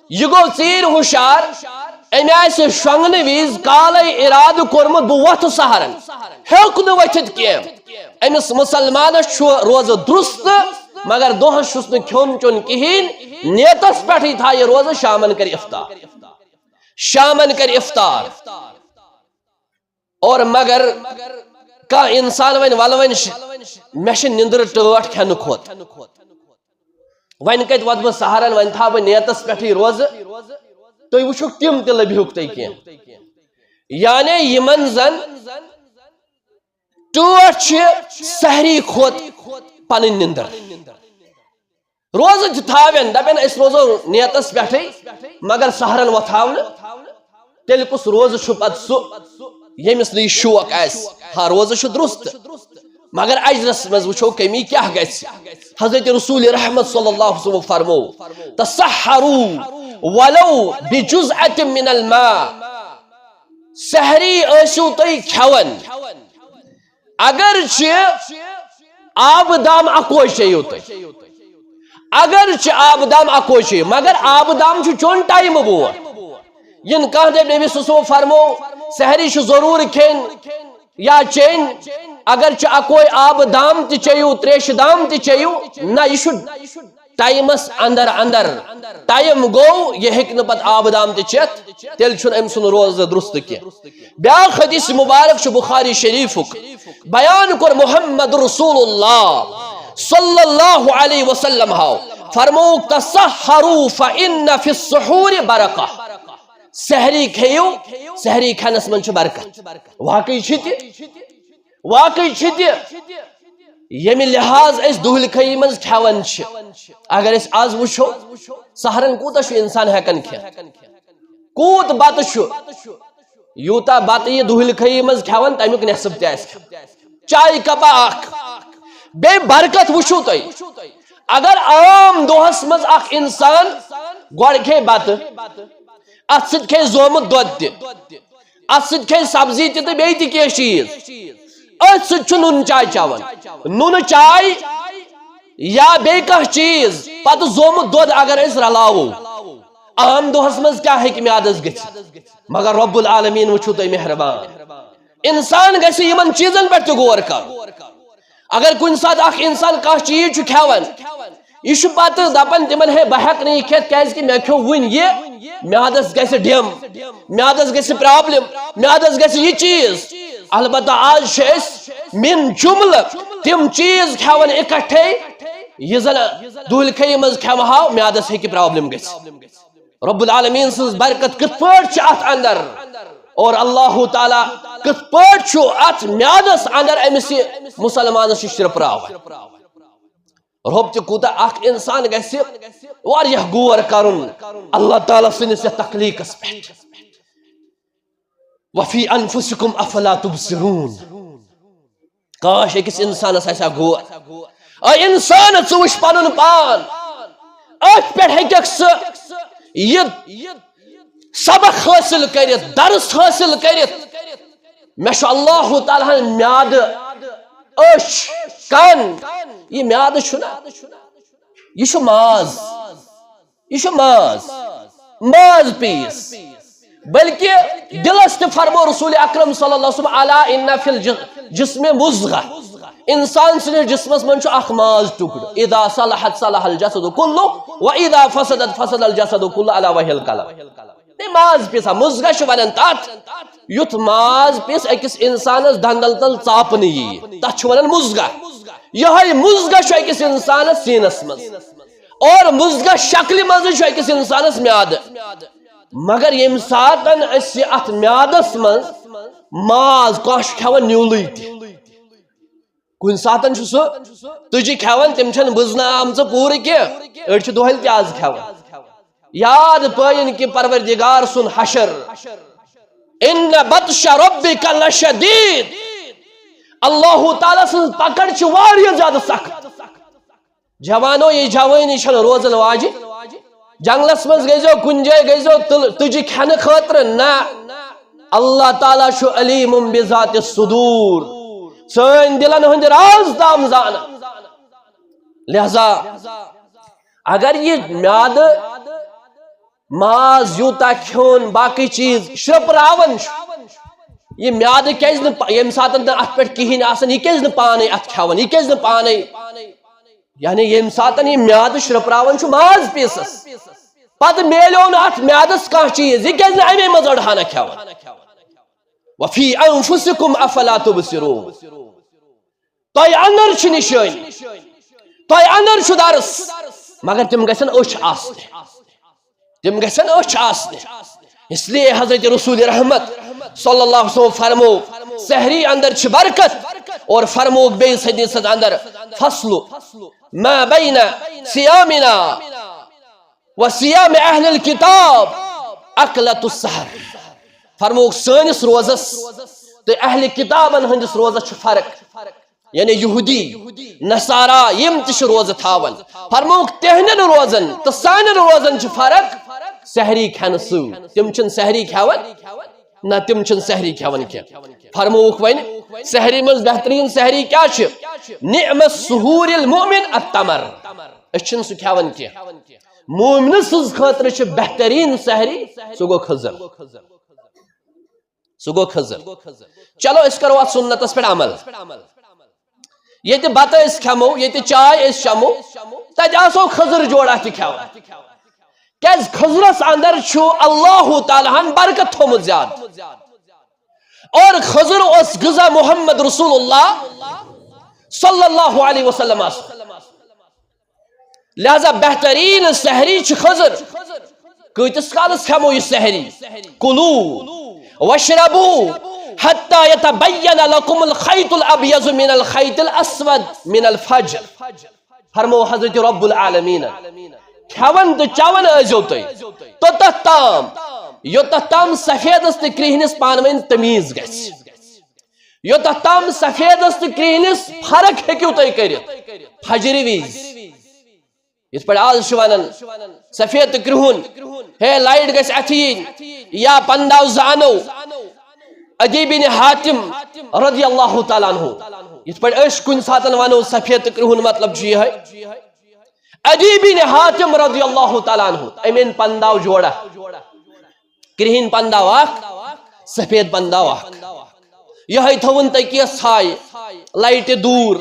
یہِ گوٚو ژیٖرۍ ہُشار، أمۍ آسہِ شۄنٛگنہٕ وِزِ کالے ارادٕ کوٚرمُت، بہٕ وۄتھٕ سحرن، ہیوٚک نہٕ ؤتھِتھ کینٛہہ۔ أمِس مسلمانس چھُ روزٕ درست، مگر دۄہس چھُس نہٕ کھیوٚن چیوٚن کِہیٖنۍ، نیتس پٮ۪ٹھٕے تھایہِ روزٕ، شامن کرِ افطار، شامن کرِ افطار۔ اور مگر کانٛہہ انسان وَنہِ، "وَلہٕ وۄنۍ ش-، مےٚ چھِ نِندٕر ٹٲٹھ کھٮ۪نہٕ کھۄتہٕ، وۄنۍ کَتہِ وۄتھٕ بہٕ سحرن، وۄنۍ تھاوٕ بہٕ نیتس پٮ۪ٹھٕے روزٕ"، تُہۍ وٕچھِو تِم تہِ لٔبِہُکھ تُہۍ کینٛہہ۔ یعنی یِمن زن ٹٲٹھ چھِ سحری کھۄتہٕ پنٕنۍ نِندٕر۔ روزٕ تہِ تھاوٮ۪ن، دَپٮ۪ن أسۍ روزو نیتس پٮ۪ٹھٕے، مگر سحرن وۄتھاو نہٕ، تیٚلہِ کُس روزٕ چھُ پتہٕ سُہ ییٚمِس نہٕ یہِ شوق آسہِ؟ ہاں، روزٕ چھُ درست، مگر اجرس منٛز وٕچھو کمی کیٛاہ گژھِ۔ حضرت رسول رحمت صلی اللہ علیہ وسلم فرمو، "تسحروا ولو بجزعة من الماء"، سحری ٲسِو تُہۍ کھٮ۪وان، اگر چھِ آبہٕ دام اکوے چیٚیِو تُہۍ، اگر چھِ آبہٕ دام اکوے چیٚیِو، مگر آبہٕ دام چھُ چیوٚن ٹایمہٕ برونٛٹھ۔ یِنہٕ کانٛہہ دَپہِ، نبی صلی اللہ علیہ وسلم فرمو، سحری چھُ ضروٗر کھیٚنۍ یا چیٚنۍ، اگر چھِ اکوے آبہٕ دام تہِ چیٚیِو، تریشہِ دام تہِ چیٚیِو، نہ، یہِ چھُ ٹایمس اندر اندر۔ ٹایم گوٚو، یہِ ہیٚکہِ نہٕ پتہٕ آبہٕ دام تہِ چٮ۪تھ، تیٚلہِ چھُنہٕ أمۍ سُنٛد روزٕ درست کینٛہہ۔ بیٛاکھ حدیث مبارک چھُ بخاری شریفُک، بیان کوٚر محمد رسول اللہ صلی اللہ علیہ وسلم ہاو، فرمووُکھ، "تسحروا فإن في السحور بركة"، سحری کھیٚیِو، سحری کھٮ۪نس منٛز چھِ برکت۔ واقعی چھِ تہِ، واقعی چھِ تہِ۔ ییٚمہِ لحاظ أسۍ دُہلہِ خٲہی منٛز کھٮ۪وان چھِ، اگر أسۍ آز وٕچھو، سحرن کوٗتاہ چھُ انسان ہٮ۪کان کھٮ۪تھ؟ کوٗت بتہٕ چھُ؟ یوٗتاہ بتہٕ یہِ دُہلہِ خٲہی منٛز کھٮ۪وان، تمیُک نٮ۪صٕف تہِ آسہِ کھٮ۪وان۔ چایہِ کپا اکھ، بیٚیہِ برکت وٕچھِو تُہۍ۔ اگر عام دۄہس منٛز اکھ انسان گۄڈٕ کھیٚیہِ بتہٕ، اتھ سۭتۍ کھیٚیہِ زومُت دۄد تہِ، اتھ سۭتۍ کھیٚیہِ سبزی تہِ تہٕ بیٚیہِ تہِ کینٛہہ چیٖز، أتھۍ سۭتۍ چھُ نُن چاے چٮ۪وان۔ نُنہٕ چاے یا بیٚیہِ کانٛہہ چیٖز، پتہٕ زومُت دۄد اگر أسۍ رلاوو، عام دۄہس منٛز کیٛاہ ہیٚکہِ میادس گٔژھِتھ؟ مگر رب العالمین وٕچھِو تُہۍ مہربان، انسان گژھِ یِمن چیٖزن پٮ۪ٹھ تہِ غور کرُن۔ اگر کُنہِ ساتہٕ اکھ انسان کانٛہہ چیٖز چھُ کھٮ۪وان، یہِ چھُ پتہٕ دپان تِمن، "ہے، بہٕ ہٮ۪کہٕ نہٕ یہِ کھٮ۪تھ، کیازِ کہِ مےٚ کھیوٚو وُنۍ یہِ، میادس گژھِ ڈیم، میادس گژھِ پرابلم، میادس گژھِ یہِ چیٖز۔" البتہ آز چھِ أسۍ من جملہٕ تِم چیٖز کھٮ۪وان اکٹھے، یہِ زن دُہلہِ خٲہی منٛز کھٮ۪مہٕ ہاو، میادس ہیٚکہِ پرابلم گٔژھِتھ۔ رب العالمین سٕنٛز برکت کِتھ پٲٹھۍ چھِ اتھ اندر، اور اللہ تعالیٰ کِتھ پٲٹھۍ چھُ اتھ میادس اندر أمِس یہِ مسلمانس یہِ شرپراوان۔ رب تہِ کوٗتاہ اکھ انسان گژھِ واریاہ غور کرُن اللہ تعالیٰ سٕنٛدِس یتھ تخلیقس پٮ۪ٹھ۔ وفی انفسکم افلا تبصرون۔ کاش أکِس انسانس آسہِ ہا غور۔ اے انسان، ژٕ وٕچھ پنُن پان، أتھۍ پٮ۪ٹھ ہیٚککھ ژٕ یہِ سبق حٲصِل کٔرِتھ، درس حٲصِل کٔرِتھ۔ مےٚ چھُ اللہ تعالیٰ ہن میادٕ، أچھ، کن۔ یہِ میادٕ چھُنہ، یہِ چھُ ماز، یہِ چھُ ماز، ماز پیٖس۔ بلکہ دلس تہِ فرمو رسول اکرم صلی اللہ علیہ وسلم، الا ان فی الجسم مضغہ، انسان سٕنٛدِس جسمس منٛز چھُ اکھ ماز ٹُکڑٕ، اذا صلحت صلح الجسد کلہ و اذا فسدت فسد الجسد کلہ، الا وہی القلب۔ ہے ماز پیٖسا، مضغہ چھِ ونان تتھ، یُتھ ماز پیٖس أکِس انسانس دندن تل ژاپنہٕ یی، تتھ چھِ ونان مضغہ۔ یہے مضغہ چھُ أکِس انسانس سیٖنس منٛز، اور مضغہ شکلہِ منٛز چھُ أکِس انسانس میادٕ۔ مگر ییٚمہِ ساتن أسۍ یہِ اتھ میادس منٛز ماز، کانٛہہ چھُ کھٮ۪وان نیوٗلٕے تہِ۔ کُنہِ ساتن چھُ سُہ تُجہِ کھٮ۪وان، تِم چھنہٕ بٕزنہٕ آمژٕ پوٗرٕ کینٛہہ، أڑۍ چھِ دۄہلہِ تہِ از کھٮ۪وان۔ یاد پٲیِن کہِ پروردگار سُنٛد حشر، ان بطش ربک لشدید، اللہ تعالیٰ سٕنٛز پکڑ چھِ واریاہ زیادٕ سخت۔ جوانو، یہِ جوٲنی چھنہٕ روزن واجہِ۔ جنگلس منٛز گٔژھۍزیو، کُنہِ جایہِ گٔژھۍزیو تُل-، تُجہِ کھٮ۪نہٕ خٲطرٕ نہ۔ اللہ تعالیٰ چھُ علیم بذات الصدور، سٲنۍ دلن ہُنٛد راز تام زانان۔ لہذا اگر یہِ میادٕ ماز یوٗتاہ کھیوٚن، باقٕے چیٖز شرٛپراوان چھُ، یہِ میادٕ کیازِ نہٕ پا-، ییٚمہِ ساتہٕ نہٕ اتھ پٮ۪ٹھ کِہیٖنۍ آسان، یہِ کیازِ نہٕ پانے اتھ کھٮ۪وان، یہِ کیازِ نہٕ پانے، یعنی ییٚمہِ ساتہٕ یہِ میادٕ شرٛپراوان چھُ ماز پیٖسس، پتہٕ میلیو نہٕ اتھ میادس کانٛہہ چیٖز، یہِ کیازِ نہٕ امے منٛز أڑ ہنا کھٮ۪وان؟ وفی انفسکم افلا تبصرون۔ تۄہہِ اندر چھِ نِشٲنی، تۄہہِ اندر چھُ درس، مگر تِم گژھن أچھ آسنہِ، تِم گژھن أچھ آسنہِ۔ اس لیے حضرت رسول رحمت صلی اللہ علیہ وسلم فرمو، سحری اندر چھِ برکت، اور فرمو بیٚیِس حدیثس اندر، فصل ما بین صیامنا و صیام اہل الکتاب اکلۃ السحر۔ فرمووُکھ، سٲنِس روزس تہٕ اہل کتابن ہٕنٛدِس روزس چھُ فرق۔ یعنی یہودی، نصارا، یِم تہِ چھِ روزٕ تھاوان۔ فرمووُکھ، تِہنٛدٮ۪ن روزن تہٕ سانٮ۪ن روزن چھِ فرق سحری کھٮ۪نہٕ سۭتۍ۔ تِم چھِنہٕ سحری کھٮ۪وان، نہ، تِم چھِنہٕ سحری کھٮ۪وان کینٛہہ۔ فرمووُکھ وۄنۍ، سحری منٛز بہتریٖن سحری کیٛاہ چھِ؟ نعم السحور المؤمن التمر۔ أسۍ چھِنہٕ سُہ کھٮ۪وان کینٛہہ۔ مومنہٕ سٕنٛز خٲطرٕ چھِ بہتریٖن سحری، سُہ گوٚو کھٔزٕر۔ سُہ گوٚو کھٔزٕر۔ چلو، أسۍ کرو اتھ سُنتس پٮ۪ٹھ عمل۔ ییٚتہِ بتہٕ أسۍ کھٮ۪مو، ییٚتہِ چاے أسۍ چٮ۪مو، تتہِ آسو کھٔزٕر جوڑا تہِ کھٮ۪وان۔ کیازِ کھٔزرس اندر چھُ اللہ تعالیٰ ہن برکت تھومُت زیادٕ۔ اور کھٔزٕر اوس غذا محمد رسول اللہ صلی اللہ علیہ وسلم آسان۔ لہذا بہتریٖن سحری چھِ کھٔزٕر۔ کۭتِس کالس کھٮ۪مو یہِ سحری؟ کُلوٗ وَشرَبوٗ حَتَّى يَتَبَيَّنَ لَكُمُ الْخَيْطُ الْأَبْيَضُ مِنَ الْخَيْطِ الْأَسْوَدِ مِنَ الْفَجْرِ۔ فرمو حضرت رب العالمین، کھٮ۪وان تہٕ چٮ۪وان ٲسۍزیو تُہۍ توٚتتھ تام، یوٚتتھ تام سفیدس تہٕ کرٛہنِس پانہٕ ؤنۍ تمیٖز گژھِ۔ یوٚتتھ تام سفیدس تہٕ کرٛہنِس فرق ہیٚکِو تُہۍ کٔرِتھ فجرِ وِزِ۔ یِتھ پٲٹھۍ آز چھِ ونان، سفید تہٕ کرٛہُن، ہے، لایٹ گژھِ اَتھِ یِنۍ، یا پنداو زانو۔ عدی بن حاتم رضی اللہ تعالیٰ عنہ، یِتھ پٲٹھۍ أسۍ کُنہِ ساتن ونو سفید تہٕ کرٛہُن مطلب چھُ یِہوٚے۔ عدی بن حاتم رضی اللہ تعالیٰ عنہ، أمۍ أنۍ پنداو جوڑا۔ کرٛہِنۍ پنداو اکھ، سفید پنداو اکھ۔ یہے تھاوُن تٔکیس ژھایہِ، لایٹہِ دوٗر۔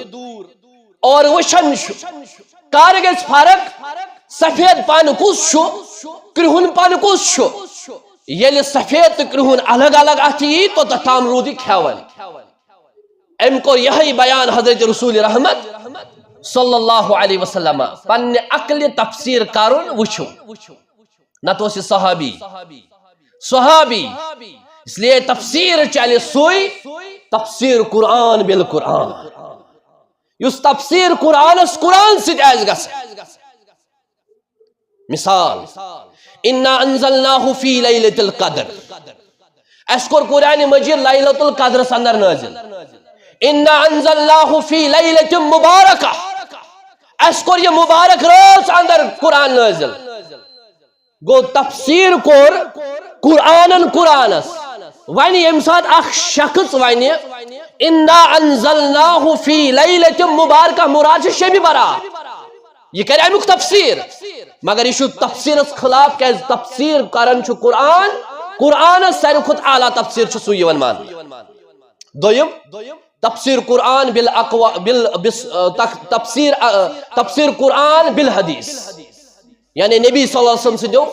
اور وٕچھان چھُ، کر گژھِ فرق، سفید پن کُس چھُ، کرٛہُن پن کُس چھُ۔ ییٚلہِ سفید تہٕ کرٛہُن الگ الگ اتھِ یی، توٚتتھ تام روٗد یہِ کھٮ۪وان۔ أمۍ کوٚر یہے بیان حضرت رسول رحمت صلی اللہ علیہ وسلم۔ پننہِ عقلہِ تفسیر کرُن وٕچھِو۔ نتہٕ اوس یہِ صحابی۔ صحابی۔ اس لیے تفسیر چلہِ سُے، تفسیر قرآن بالقرآن۔ یُس تفسیر قرآنس قرآن سۭتۍ آسہِ گژھان۔ مثال، انا انزلناہ فی لیلۃ القدر۔ اسہِ کوٚر قرآن مجید لیلۃ القدرس اندر نازل۔ انا انزلناہ فی لیلۃ مبارکہ۔ اسہِ کوٚر یہِ مبارک رٲژ اندر قرآن نٲزِل۔ گوٚو تفسیٖر کوٚر قرآنن قرآنس۔ وۄنۍ ییٚمہِ ساتہٕ اکھ شخص ونہِ، "انا انزلناہ فی لیلۃ مبارکہ"، مراد چھِ شبِ برات، یہِ کرِ امیُک تفسیٖر۔ مگر یہِ چھُ تفسیٖرس خلاف، کیازِ تفسیٖر کران چھُ قرآن۔ قرآنس ساروی کھۄتہٕ اعلیٰ تفسیٖر چھُ سُے یِوان ماننہٕ۔ دوٚیِم، تفسیر قرآن بالاقوا-، بال-، بس-، آ، تق-، تفسیر، آ، تفسیر قرآن بالحدیث، یعنی نبی صلی اللہ علیہ وسلم سٕنٛدیو،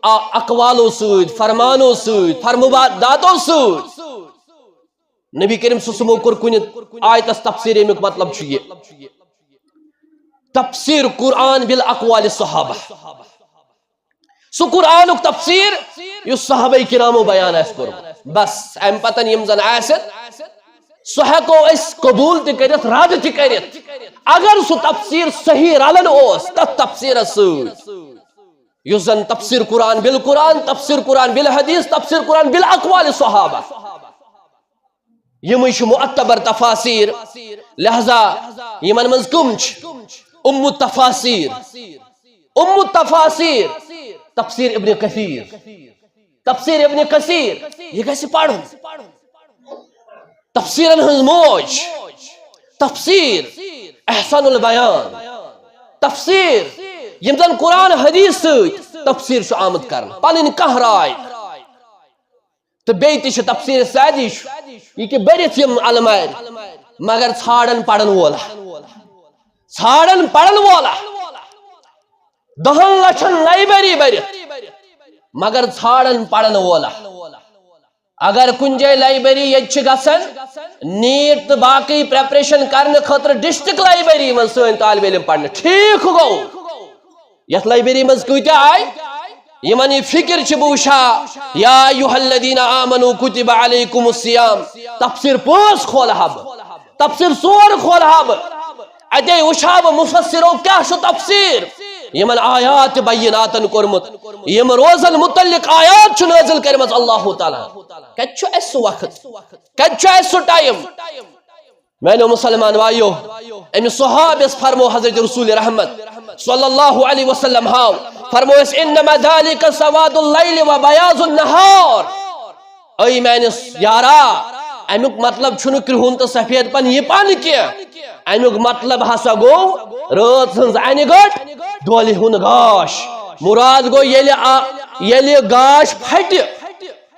آ، اقوالو سۭتۍ، فرمانو سۭتۍ، فرموداتو سۭتۍ۔ نبی کریم صلی اللہ علیہ وسلم کوٚر کُنہِ آیتس تفسیر، ییٚمیُک مطلب چھُ یہِ۔ تفسیر قرآن بالاقوال صحابہ۔ سُہ قرآنُک تفسیر یُس صحابہ کرامو بیان آسہِ کوٚرمُت۔ بس، اَمہِ پتن یِم زن آسن، سُہ ہٮ۪کو أسۍ قبوٗل تہِ کٔرِتھ، رد تہِ کٔرِتھ، اگر سُہ تفسیر صحیح رلان اوس تتھ تفسیرس سۭتۍ، یُس زن تفسیر قرآن بالقرآن، تفسیر قرآن بالحدیث، تفسیر قرآن بالاقوال صحابہ۔ یِمٕے چھِ معتبر تفاسیر۔ لہذا یِمن منٛز کٕم چھِ؟ ام التفاسیر، ام التفاسیر، تفسیر ابن کثیر، تفسیر ابن کثیر، یہِ گژھِ پرُن۔ تفسیرن ہٕنٛز موج، تفسیر احسن البیان، تفسیر یِم زن قرآن حدیث سۭتۍ تفسیر چھُ آمُت کرنہٕ، پنٕنۍ کانٛہہ راے۔ تہٕ بیٚیہِ تہِ چھِ تفسیر سعدی چھُ، یہِ کہِ بٔرِتھ یِم المارِ، مگر ژھانڈان پرن وولا، ژھانڈان پرن وولا، دہن لچھن لائبریری بٔرِتھ، مگر ژھانڈان پرن وولا۔ اگر کُنہِ جایہِ لائبریری ییٚتہِ چھِ گژھان نیٹ تہٕ باقٕے پریپریشن کرنہٕ خٲطرٕ ڈسٹرکٹ لائبریری منٛز سٲنۍ طالب علم پرنہِ، ٹھیٖک گوٚو۔ یتھ لائبریری منٛز کۭتیاہ آے؟ یِمن یہِ فکر چھِ، بہٕ وٕچھا، یا ایھا الذین آمنوا کتب علیکم الصیام، تفسیر پانٛژھ کھولہٕ ہا بہٕ، تفسیر ژور کھولہٕ ہا بہٕ، اتے وٕچھا بہٕ مفسرو کیٛاہ چھُ تفسیر یِمن آیات بیناتن کوٚرمُت، یِم روزن متعلق آیات چھُ نٲزِل کٔرمٕژ اللہ تعالیٰ۔ کتہِ چھُ اَسہِ سُہ وقت؟ کتہِ چھُ اَسہِ سُہ ٹائم؟ میانیو مسلمان بایو، أمِس صحابس فرمو حضرت رسول رحمت صلی اللہ علیہ وسلم ہاو، فرمو أسۍ، "انما ذالک سواد اللیل و بیاض النہار"۔ اے میانِس یارا، امیُک مطلب چھُنہٕ کرٛہُن تہٕ سفید پن یہِ پن کینٛہہ۔ امیُک مطلب ہسا گوٚو رٲژ ہٕنٛز انہِ گٔٹ، دۄہلہِ ہُنٛد گاش۔ مراد گوٚو ییٚلہِ آ-، ییٚلہِ گاش پھٹہِ،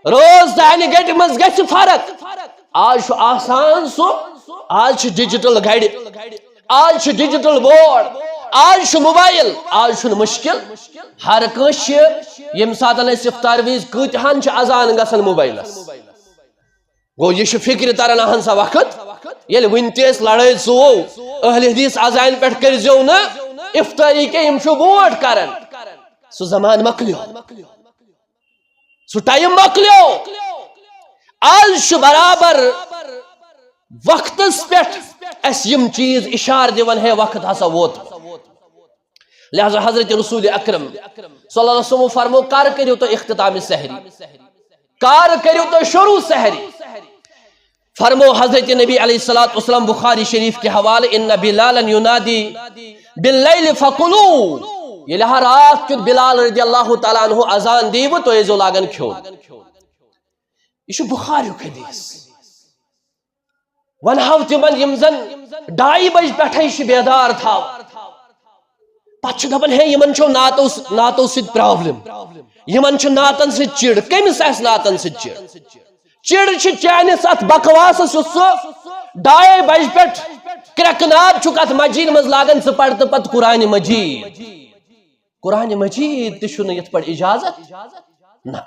رٲژ تہٕ انہِ گٔٹہِ منٛز گژھِ فرق۔ آز چھُ آسان سُہ، آز چھِ ڈیجیٹل گھڑِ، آز چھُ ڈیجیٹل بورڈ، آز چھُ موبائل، آز چھُنہٕ مشکل۔ ہر کٲنٛسہِ چھِ، ییٚمہِ ساتہٕ أسۍ افطار وِزِ کۭتِہن چھِ اذان گژھان موبائلس۔ گوٚو، یہِ چھُ فکرِ تران، اہن سا وقت، ییٚلہِ وُنہِ تہِ أسۍ لڑٲے ژُوو، اہل حدیث اذانہِ پٮ۪ٹھ کٔرۍزیو نہٕ افطاری کینٛہہ، یِم چھِ ووٹ کران۔ سُہ زمانہٕ مۄکلیو۔ سُہ ٹائم مۄکلیو۔ آز چھُ برابر وقتس پٮ۪ٹھ اَسہِ یِم چیٖز اشارٕ دِوان، ہے، وقت ہسا ووت۔ لہذا حضرت رسول اکرم صلی اللہ علیہ وسلم فرمو، کر کٔرِو تُہۍ اختتام سحری؟ کر کٔرِو تُہۍ شروع سحری؟ فرمو حضرت نبی علیہ الصلوۃ والسلام بخاری شریف کے حوالے، "ان بلالا ینادی باللیل فکلوا"، ییٚلہِ ہا راتھ کیُتھ بلال رضی اللہ تعالیٰ عنہ اذان دیوٕ، تُہۍ ٲسۍزیو لاگان کھیوٚن۔ یہِ چھُ بخاریُک حدیث۔ وۄنۍ ہاو تِمن، یِم زن ڈایہِ بجہِ پٮ۪ٹھے چھِ بیدار تھاوان۔ پتہٕ چھِ دپان، ہے، یِمن چھو نعتو، نعتو سۭتۍ پرابلم، یِمن چھِ نعتن سۭتۍ چِڑ۔ کٔمِس آسہِ نعتن سۭتۍ چِڑ؟ چِڑ چھِ چٲنِس اتھ بکواسس، یُس ژٕ ڈایے بجہِ پٮ۪ٹھ کرٛٮ۪کہٕ ناد چھُکھ اتھ مسجدِ منٛز لاگان، ژٕ پرتہٕ پتہٕ قرآن مجید۔ قرآن مجید تہِ چھُنہٕ یِتھ پٲٹھۍ اجازت۔ نہ۔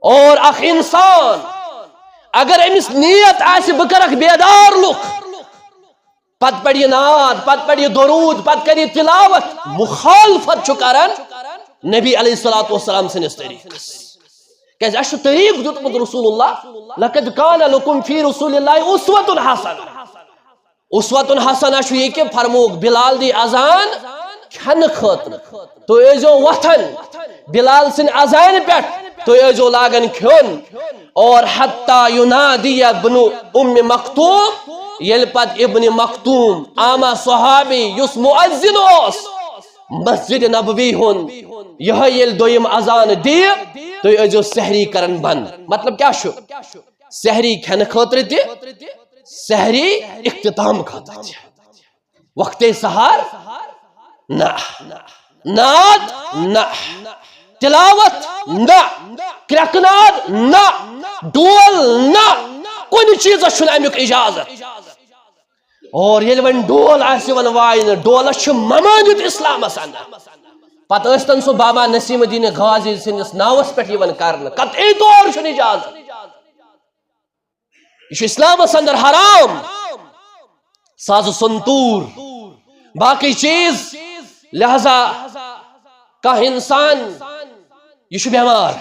اور اکھ انسان اگر أمِس نیت آسہِ، بہٕ کرکھ بیدار لُکھ، پتہٕ پرِ یہِ نعت، پتہٕ پرِ یہِ درود، پتہٕ کرِ یہِ تلاوت، مخالفت چھُ کران نبی علیہ الصلوۃ والسلام سٕنٛدِس طریقس۔ کیازِ اَسہِ چھُ طریقہٕ دیُتمُت رسول اللہ، "لقد کان لکم فی رسول اللہ اسوۃ حسنہ۔" اسوۃ حسنہ چھُ یہِ کہِ فرمووُکھ، بلال دی اذان کھٮ۪نہٕ خٲطرٕ، تُہۍ ٲسۍزیو وۄتھان۔ بلال سٕنٛدِ اذانہِ پٮ۪ٹھ تُہۍ ٲسۍزیو لاگان کھیوٚن۔ اور حتی ینادی ابن ام مکتوم، ییٚلہِ پتہٕ ابن مکتوم آما صحابی یُس مؤذن اوس مسجد نبوی ہُنٛد، یِہوٚے ییٚلہِ دوٚیِم اذان دِیہِ، تُہۍ ٲسۍزیو سحری کران بنٛد۔ مطلب کیٛاہ چھُ؟ سحری کھٮ۪نہٕ خٲطرٕ تہِ، سحری اختتام خٲطرٕ تہِ۔ وقتِ سحر نہ، نعت نہ، تلاوت نہ، کرٛٮ۪کہٕ ناد نہ، ڈول نہ، کُنہِ چیٖزس چھُنہٕ امیُک اجازت۔ اور ییٚلہِ وۄنۍ ڈول آسہِ یِوان واینہٕ، ڈولس چھُ ممٲنِیت اسلامس اندر۔ پتہٕ ٲسۍتن سُہ بابا نسیم الدین غازی سٕنٛدِس ناوس پٮ۪ٹھ یِوان کرنہٕ، قطعی طور چھُنہٕ اجازت۔ یہِ چھُ اسلامس اندر حرام۔ ساز و سنتور، باقی چیز۔ لہذا کانٛہہ انسان، یہِ چھُ بٮ۪مار،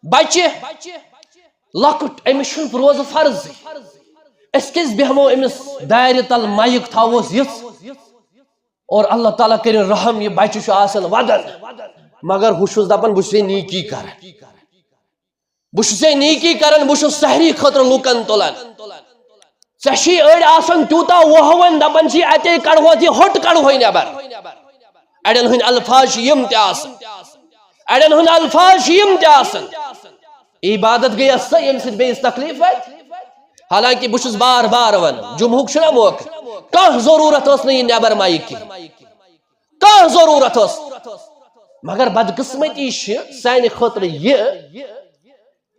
بچہِ لۄکُٹ، أمِس چھُنہٕ روزٕ فرضٕے۔ أسۍ کیٛازِ بیٚہمو أمِس دارِ تل، مایِک تھاووس یِژھ؟ اور اللہ تعالیٰ کٔرِن رحم، یہِ بچہِ چھُ آسان ودان، مگر ہُہ چھُس دپان، بہٕ چھُسے نیکی کران۔ بہٕ چھُسے نیکی کران، بہٕ چھُس سحری خٲطرٕ لوٗکن تُلان۔ ژےٚ چھِی أڑۍ آسان تیوٗتاہ وۄہوٕنۍ، دپان چھِی اتے کڑہوتھ یہِ ہوٚٹ، کڑہوے نٮ۪بر۔ اڑٮ۪ن ہٕنٛدۍ الفاظ چھِ یِم تہِ آسان، اڑٮ۪ن ہٕنٛدۍ الفاظ چھِ یِم تہِ آسان۔ عبادت گٔیَس سۄ، ییٚمہِ سۭتۍ بیٚیِس تکلیف واتہِ؟ حالانکہ بہٕ چھُس بار بار ونان، جمعہُک چھُنہ موقعہٕ، کانٛہہ ضروٗرت ٲس نہٕ یہِ نٮ۪بر مایِک کِہیٖنۍ۔ کانٛہہ ضروٗرت ٲس۔ مگر بدقسمتی چھِ سانہِ خٲطرٕ یہِ،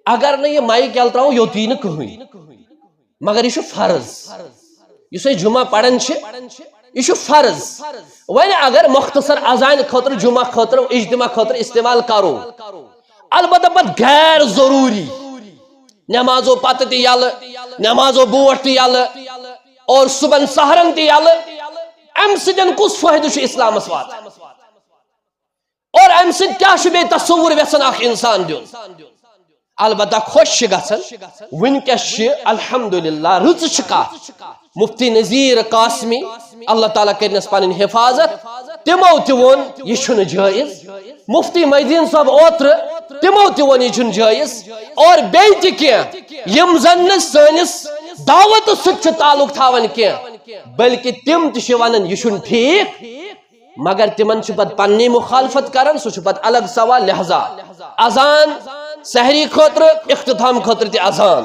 اگر نہٕ یہِ مایِک یَلہٕ ترٛاوو، یوٚت یی نہٕ کٕہٕنۍ۔ مگر یہِ چھُ فرض۔ یُس أسۍ جمعہ پران چھِ، یہِ چھُ فرض۔ وۄنۍ اگر مختصر اذانہِ خٲطرٕ، جمعہ خٲطرٕ، اجتماع خٲطرٕ استعمال کرو، البتہ پتہٕ غیر ضروٗری نمازو پتہٕ تہِ یَلہٕ، نمازو برونٛٹھ تہِ یَلہٕ، اور صُبحن سحرن تہِ یَلہٕ، اَمہِ سۭتۍ کُس فٲیدٕ چھُ اسلامس واتان؟ اور اَمہِ سۭتۍ کیٛاہ چھُ بیٚیہِ تصوُر یژھان اکھ انسان دیُن؟ البتہ خۄش چھِ گژھان، وٕنکیٚس چھِ الحمدللہ رٕژ چھِ کتھ، مفتی نذیر قاسمی، اللہ تعالیٰ کٔرنس پنٕنۍ حفاظت، تِمو تہِ ووٚن، یہِ چھُنہٕ جٲیز۔ مفتی محی الدین صٲب اوترٕ، تِمو تہِ ووٚن، یہِ چھُنہٕ جٲیز۔ اور بیٚیہِ تہِ کینٛہہ، یِم زن نہٕ سٲنِس دعوتس سۭتۍ چھِ تعلق تھاوان کینٛہہ، بلکہِ تِم تہِ چھِ ونان، یہِ چھُنہٕ ٹھیٖک، مگر تِمن چھِ پتہٕ پننی مخالفت کران، سُہ چھُ پتہٕ الگ سوال۔ لہذا اذان، سحری خٲطرٕ، اختتام خٲطرٕ تہِ اذان۔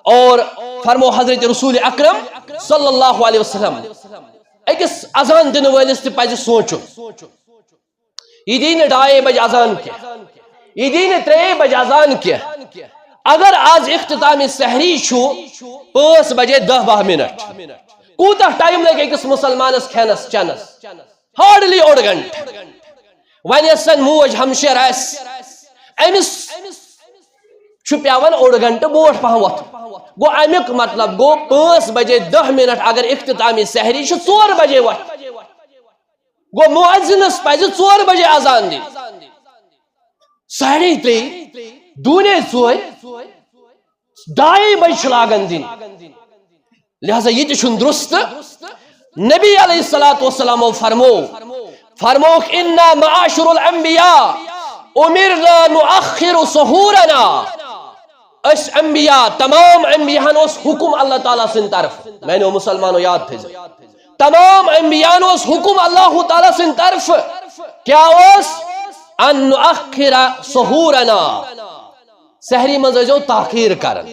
اور فرمو حضرت رسول اکرم صلی اللہ علیہ وسلم، أکِس اذان دِنہٕ وٲلِس تہِ پزِ سونٛچُن۔ یہِ دی نہٕ ڈایے بجہِ اذان کینٛہہ، یہِ دی نہٕ ترٛیٚیہِ بجہِ اذان کینٛہہ۔ اگر از اختتام سحری چھُ پانٛژھ بجے دَہ باہ منٹ، کوٗتاہ ٹایم لگہِ أکِس مسلمانس کھٮ۪نس چٮ۪نس؟ ہارڈلی اوٚڑ گھنٹہٕ۔ وۄنۍ یۄس زن موج ہمشیر آسہِ، أمِس چھُ پٮ۪وان اوٚڑ گھنٹہٕ برونٛٹھ پہم وۄتھُن۔ گوٚو امیُک مطلب گوٚو پانٛژھ بجے دَہ منٹ اگر اختتام سحری چھُ، ژور بجے وۄتھ۔ گوٚو مؤذنس پزِ ژور بجے اذان دِنۍ۔ ساڑے ترٛے، دوٗنے ژورِ، ڈایے بجہِ چھِ لاگان دِنۍ۔ لہذا یہِ تہِ چھُنہٕ درست۔ نبی علیہ الصلوۃ والسلامو فرمو، فرمووُکھ، "انا معاشر الانبیاء امرنا نؤخر سحورنا"۔ أسۍ انبیاء، تمام انبیاہن اوس حکم اللہ تعالیٰ سٕنٛدِ طرفہٕ۔ میانیو مسلمانو یاد تھٲیزیو، تمام انبیاہن اوس حکم اللہ تعالیٰ سٕنٛدِ طرفہٕ۔ کیٛاہ اوس؟ "ان نؤخر سحورنا"، سحری منٛز ٲسۍزیو تاخیر کران۔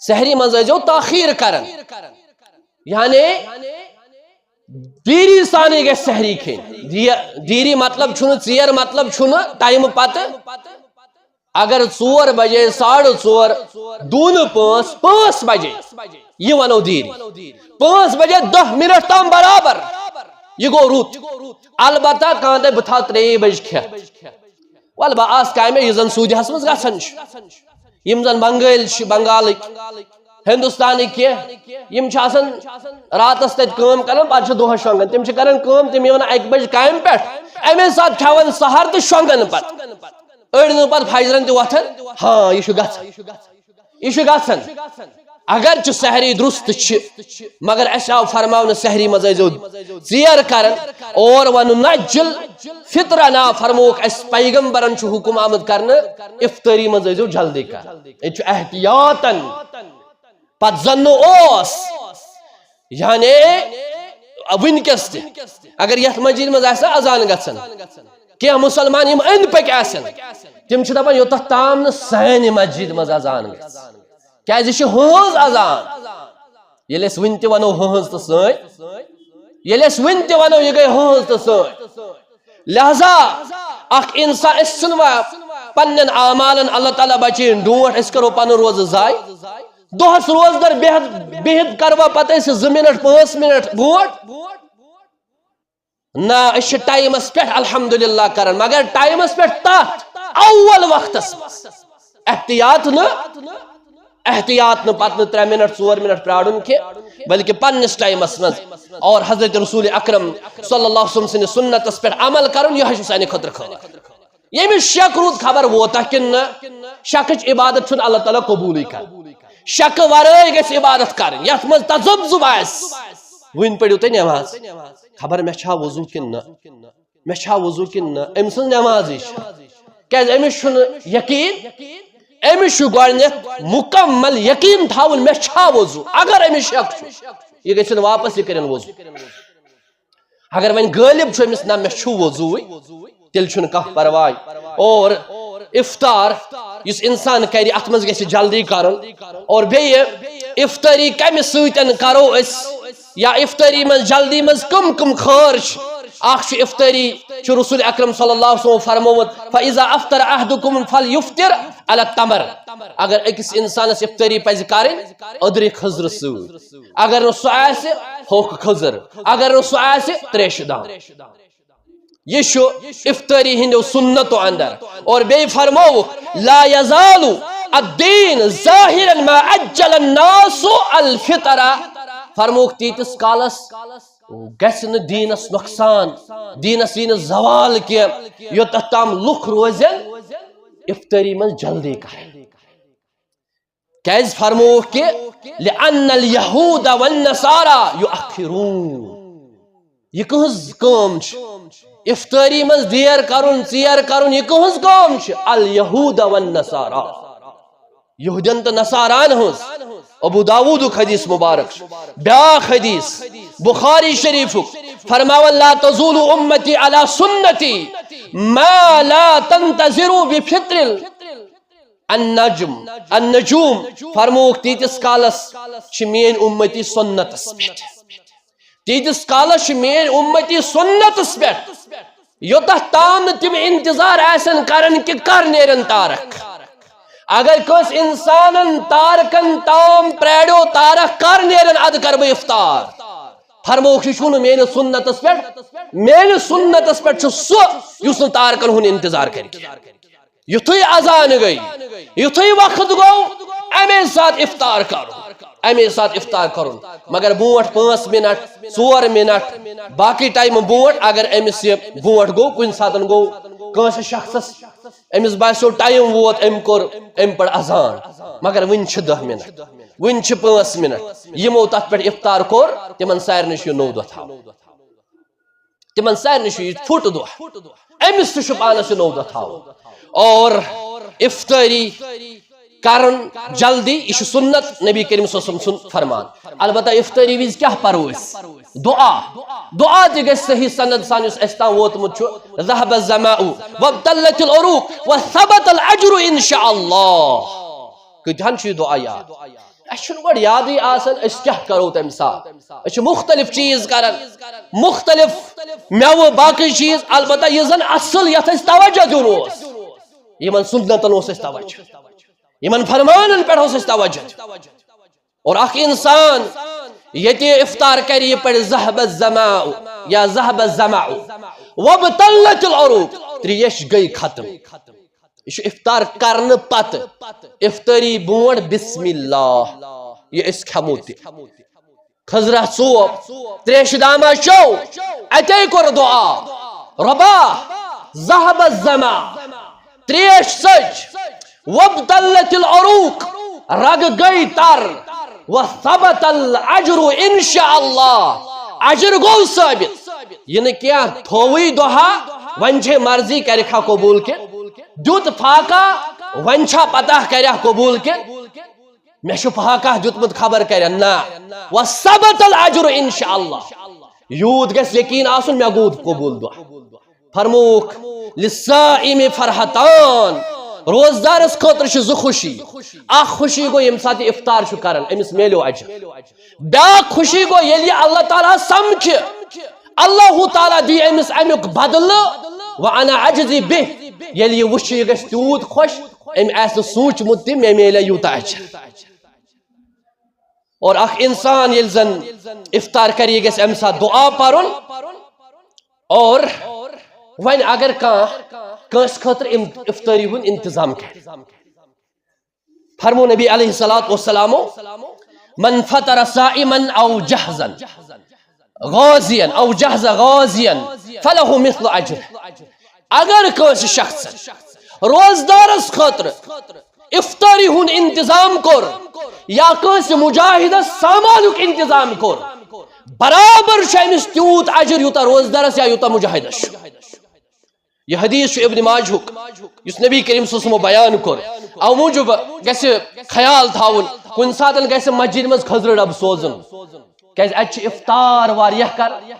سحری منٛز ٲسۍزیو تاخیر کران، یعنی دیری سانٕے گژھِ سحری کھیٚنۍ۔ دی-، دیری مطلب چھُنہٕ، ژیر مطلب چھُنہٕ ٹایمہٕ پتہٕ۔ اگر ژور بجے، ساڑٕ ژور، دوٗنہٕ پانٛژھ، پانٛژھ بجے، یہِ ونو دیری۔ پانٛژھ بجے دَہ منٹ تام برابر، یہِ گوٚو رُت۔ البتہ کانٛہہ دپہِ، "بہٕ تھاوٕ ترٛیٚیہِ بجہِ کھٮ۪تھ"۔ ول، بہٕ آس کامہِ، یہِ زن سعودیاہس منٛز گژھان چھُ۔ یِم زن بنگٲلۍ چھِ، بنگالٕکۍ، ہندوستانٕکۍ کینٛہہ، یِم چھِ آسان راتس تتہِ کٲم کران، پتہٕ چھِ دۄہس شۄنٛگان۔ تِم چھِ کران کٲم، تِم یِوان اکہِ بجہِ کامہِ پٮ۪ٹھ، امے ساتہٕ کھٮ۪وان سحر تہٕ شۄنٛگان پتہٕ۔ أڑۍ نہٕ پتہٕ فجرن تہِ وۄتھان۔ ہاں، یہِ چھُ گژھان، یہِ چھُ گژھان۔ اگر چہِ سحری درست چھِ، مگر اسہِ آو فرماونہٕ سحری منٛز ٲسۍزیو ژیر کران، اور ونُن نجل فطرنا، فرمووُکھ اسہِ پیغمبرن چھُ حکم آمُت کرنہٕ افطٲری منٛز ٲسۍزیو جلدی کران۔ ییٚتہِ چھُ احتیاطن پتہٕ زن نہٕ اوس، یعنی وٕنکیٚس تہِ اگر یتھ مسجد منٛز آسہِ نا اذان گژھان، کینٛہہ مسلمان یِم أنٛدۍ پٔکۍ آسن، تِم چھِ دپان یوٚتتھ تام نہٕ سانہِ مسجد منٛز اذان گژھِ، کیازِ یہِ چھِ ہٕنٛز اذان۔ ییٚلہِ أسۍ وٕنہِ تہِ ونو ہٕنٛز تہٕ سٲنۍ، ییٚلہِ أسۍ وٕنہِ تہِ ونو یہِ گٔے ہٕنٛز تہٕ سٲنۍ، لہذا اکھ انسان، أسۍ ژھٕنوا پننٮ۪ن اعمالن اللہ تعالیٰ بچٲیِن ڈونٛٹھ، أسۍ کرو پنُن روزٕ ضایع؟ دۄہس روزدر بِہِتھ بِہِتھ کروا پتہٕ أسۍ زٕ منٹ پانٛژھ منٹ برونٛٹھ؟ نہ، أسۍ چھِ ٹایمس پٮ۪ٹھ الحمدللہ کران، مگر ٹایمس پٮ۪ٹھ تتھ اول وقتس منٛز۔ احتیاط نہٕ، احتیاط نہٕ، پتہٕ نہٕ ترٛےٚ منٹ، ژور منٹ پرارُن کینٛہہ، بلکہ پننِس ٹایمس منٛز۔ اور حضرت رسول اکرم صلی اللہ علیہ وسلم سٕنٛدِس سُنتس پٮ۪ٹھ عمل کرُن، یِہوٚے چھُ سانہِ خٲطرٕ خٲر۔ ییٚمِس شک روٗد خبر ووتاہ کِنہٕ نہ، شکٕچ عبادت چھُنہٕ اللہ تعالیٰ قبوٗلٕے کران۔ شکہٕ ورٲے گژھِ عبادت کرٕنۍ، یتھ منٛز تذبذب آسہِ۔ وٕنۍ پٔرِو تُہۍ نماز، خبر مےٚ چھا وضوٗ کِنہٕ نہ، مےٚ چھا وضوٗ کِنہٕ نہ، أمۍ سٕنٛز نمازٕے چھِ۔ کیازِ أمِس چھُنہٕ یقیٖن، أمِس چھُ گۄڈٕنٮ۪تھ مُکمل یقیٖن تھاوُن مےٚ چھا وضوٗ۔ اگر أمِس شک چھُ، یہِ گژھِ نہٕ واپس، یہِ کٔرِن وضوٗ۔ اگر وۄنۍ غٲلب چھُ أمِس نہ مےٚ چھُ وضوٗوٕے، تیٚلہِ چھُنہٕ کانٛہہ پرواے۔ اور افطار یُس انسان کرِ، اتھ منٛز گژھِ جلدی کرُن۔ اور بیٚیہِ افطٲری کمہِ سۭتۍ کرو أسۍ، یا افطٲری منٛز جلدی منٛز کم کم خٲر چھِ؟ اکھ چھُ افطٲری، چھُ رسول اکرم صلی اللہ علیہ وسلم فرمومُت، "فاذا افطر احدکم فلیفطر علی التمر"۔ اگر أکِس انسانس افطٲری پزِ کرٕنۍ أدرِ کھٔزرٕ سۭتۍ، اگر نہٕ سُہ آسہِ، ہوٚکھ کھٔزٕر، اگر نہٕ سُہ آسہِ، تریشہِ دام۔ یہِ چھُ افطٲری ہٕنٛدیو سُنتو اندر۔ اور بیٚیہِ فرمووُکھ، "لا یزال الدین ظاہرا ما عجل الناس الفطر"۔ فرمووُکھ، تیٖتِس کالس گژھِ نہٕ دیٖنس نۄقصان، دیٖنس یی نہٕ زوال کینٛہہ، یوٚتتھ تام لُکھ روزن افطٲری منٛز جلدی کران۔ کیازِ فرمووُکھ کہِ "لأن اليهود والنصارى يؤخرون"۔ یہِ کٕہٕنٛز کٲم چھِ؟ افطٲری منٛز دیر کرُن، ژیر کرُن، یہِ کٕہٕنٛز کٲم چھِ؟ اليهود والنصارى، یہودین تہٕ نصاران ہٕنٛز۔ ابو داوودُک حدیث مبارک چھُ۔ بیاکھ حدیث بخاری شریفُک، فرماوان، "لا تزول امتی علی سنتی ما لا تنتظر بفطر النجم، النجوم"۔ فرمووُکھ، تیٖتِس کالس چھِ میٲنۍ اُمتی سُنتس پٮ۪ٹھ، تیٖتِس کالس چھِ میٲنۍ اُمتی سُنتس پٮ۪ٹھ، یوٚتتھ تام نہٕ تِم انتظار آسن کران کہِ کر نیرن تارک۔ اگر کٲنٛسہِ انسانن تارکن تام پرٛاریو تارک کر نیرن، ادٕ کرٕ بہٕ افطار۔ فرمووُکھ، یہِ چھُنہٕ میٲنِس سُنتس پٮ۪ٹھ، میٲنِس سُنتس پٮ۪ٹھ چھُ سُہ یُس نہٕ تارکن ہُنٛد انتظار کرِ کینٛہہ۔ یُتھُے اذان گٔے، یُتھُے وقت گوٚو، امے ساتہٕ افطار کرُن، امے ساتہٕ افطار کرُن۔ مگر برونٛٹھ پانٛژھ منٹ، ژور منٹ، باقی ٹایمہٕ برونٛٹھ، اگر أمِس یہِ برونٛٹھ گوٚو، کُنہِ ساتہٕ گوٚو کٲنٛسہِ شخصس، أمِس باسیو ٹایم ووت، أمۍ کوٚر، أمۍ پٔر اذان، مگر وُنہِ چھِ دَہ منٹ، وُنہِ چھِ پانٛژھ منٹ، یِمو تتھ پٮ۪ٹھ افطار کوٚر، تِمن سارنٕے چھُ یہِ نوٚو دۄہ تھاوُن۔ تِمن سارنٕے چھُ یہِ فُٹ دۄہ، أمِس تہِ چھُ پانس یہِ نوٚو دۄہ تھاوُن۔ اور افطٲری کرُن جلدی، یہِ چھُ سُنت نبی کریم صلی اللہ علیہ وسلم سُنٛد فرمان۔ البتہ افطٲری وِزِ کیٛاہ پرو أسۍ؟ دعا۔ دعا تہِ گژھِ صحیح سند سان یُس اَسہِ تام ووتمُت چھُ، "ذهب الظمأ وابتلت العروق وثبت الأجر إن شاء الله"۔ کۭتہن چھُ یہِ دعا یاد؟ اَسہِ چھُنہٕ گۄڈٕ یادٕے آسان أسۍ کیٛاہ کرو تَمہِ ساتہٕ۔ أسۍ چھِ مُختٔلِف چیٖز کران، مُختٔلِف مٮ۪وٕ، باقٕے چیٖز، البتہ یُس زن اصل یتھ أسۍ توجہ دیُن اوس، یِمن سُنتن اوس اَسہِ توجہ، یِمن فرمانن پٮ۪ٹھ اوس اَسہِ توجہ۔ اور اکھ انسان ییٚتہِ افطار کرِ، یہِ پرِ "ذهب الظمأ" یا "ذهب الظمأ وابتلت العروق"، تریش گٔے ختم۔ یہِ چھُ افطار کرنہٕ پتہٕ، افطٲری برونٛٹھ بسم اللہ، یہِ أسۍ کھٮ۪مو تہِ۔ کھٔزرہ ژوپ، تریشہِ دامہ چیو، اتے کوٚر دعا، "ربا، ذهب الظمأ"، تریش ژٔج، "وابتلت العروق"، رگہٕ گٔے تر، "وثبت الأجر إن شاء الله"، اجر گوٚو ثٲبت۔ یہِ نہٕ کینٛہہ تھووٕے دۄہا، وۄنۍ چھے مرضی کرِکھا قبول کِنہٕ، دیُت فاقہ، وۄنۍ چھا پتہ کریا قبول کِنہٕ۔ مےٚ چھُ فاقہ دیُتمُت خبر کَرٮ۪ن، نہ۔ وثبت الاجر ان شاء اللہ، یوٗت گژھِ یقیٖن آسُن، مےٚ گوٚو قبوٗل دۄہ۔ فرمووُکھ، للصائم فرحتان، روزدارس خٲطرٕ چھِ زٕ خوشی۔ اکھ خوشی گوٚو ییٚمہِ ساتہٕ یہِ افطار چھُ کران، أمِس میلیو اجر۔ بیاکھ خوشی گوٚو ییٚلہِ یہِ اللہ تعالیٰ سمکھِ، اللہ تعالیٰ دی أمِس امیُک بدلہٕ، وانا اجزی بہ، ییٚلہِ یہِ وٕچھِ، یہِ گژھِ تیوٗت خۄش، أمۍ آسہِ نہٕ سوٗنٛچمُت تہِ مےٚ میلہِ یوٗتاہ اجر۔ اور اکھ انسان ییٚلہِ زن افطار کرِ، یہِ گژھِ امہِ ساتہٕ دعا پرُن۔ اور وۄنۍ اگر کانٛہہ کٲنٛسہِ خٲطرٕ اِم-، افطٲری ہُنٛد انتظام کرِ، فرمو نبی علیہ الصلوۃ والسلامو، من فطر صائما او جاہزا غازیا او جاہز غازیا فلہ مثل اجر۔ اگر کٲنٛسہِ شخص روزدارس خٲطرٕ افطاری ہُنٛد انتظام کوٚر یا کٲنٛسہِ مجاہدس سامانُک انتظام کوٚر، برابر چھُ أمِس تیوٗت اجر یوٗتاہ روزدارس یا یوٗتاہ مجاہدس چھُ۔ یہِ حدیث چھُ ابن ماجہُک، یُس نبی کریم صلی اللہ علیہ وسلمو بیان کوٚر۔ اَوٕ موٗجوٗب گژھِ خیال تھاوُن، کُنہِ ساتہٕ گژھِ مسجدِ منٛز کھٔزرٕ ڈبہٕ سوزُن، کیازِ اَتہِ چھِ افطار واریاہ کران۔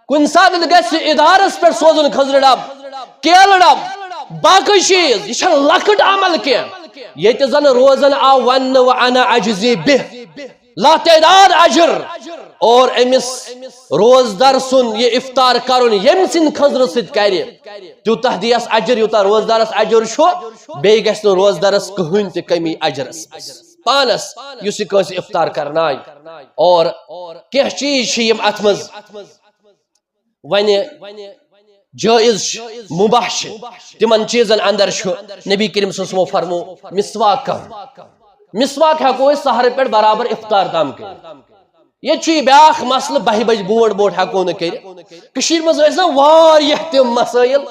کُنہِ ساتہٕ گژھِ ادارس پٮ۪ٹھ سوزُن کھٔزرٕ ڈبہٕ، کیلہٕ ڈبہٕ، باقٕے چیٖز۔ یہِ چھَنہٕ لۄکٕٹ عمل کینٛہہ۔ ییٚتہِ زن روزن آو وننہٕ، وانا اجزی بہ، لاتعداد اجر۔ اور أمِس روزدار سُنٛد یہِ افطار کرُن ییٚمہِ سٕنٛدِ خٔزرٕ سۭتۍ کرِ، تیوٗتاہ دِیس اجر یوٗتاہ روزدارس اجر چھُ، بیٚیہِ گژھِ نہٕ روزدارس کٕہٕنۍ تہِ کٔمی اجرس منٛز۔ پانس یُس یہِ کٲنٛسہِ افطار کرنایہِ۔ اور کینٛہہ چیٖز چھِ یِم اتھ منٛز وۄنۍ جٲیز چھِ، مباح چھِ، تِمن چیٖزن اندر چھُ نبی کریم صلی اللہ علیہ وسلمو فرمو مسواک کرُن۔ مسواک ہٮ۪کو أسۍ سحرٕ پٮ۪ٹھ برابر افطار تام کٔرِتھ۔ ییٚتہِ چھُ یہِ بیٛاکھ مسلہٕ، بَہہِ بجہِ برونٛٹھ برونٛٹھ ہٮ۪کو نہٕ کٔرِتھ۔ کٔشیٖرِ منٛز ٲسۍ نا واریاہ تِم مسٲیِل،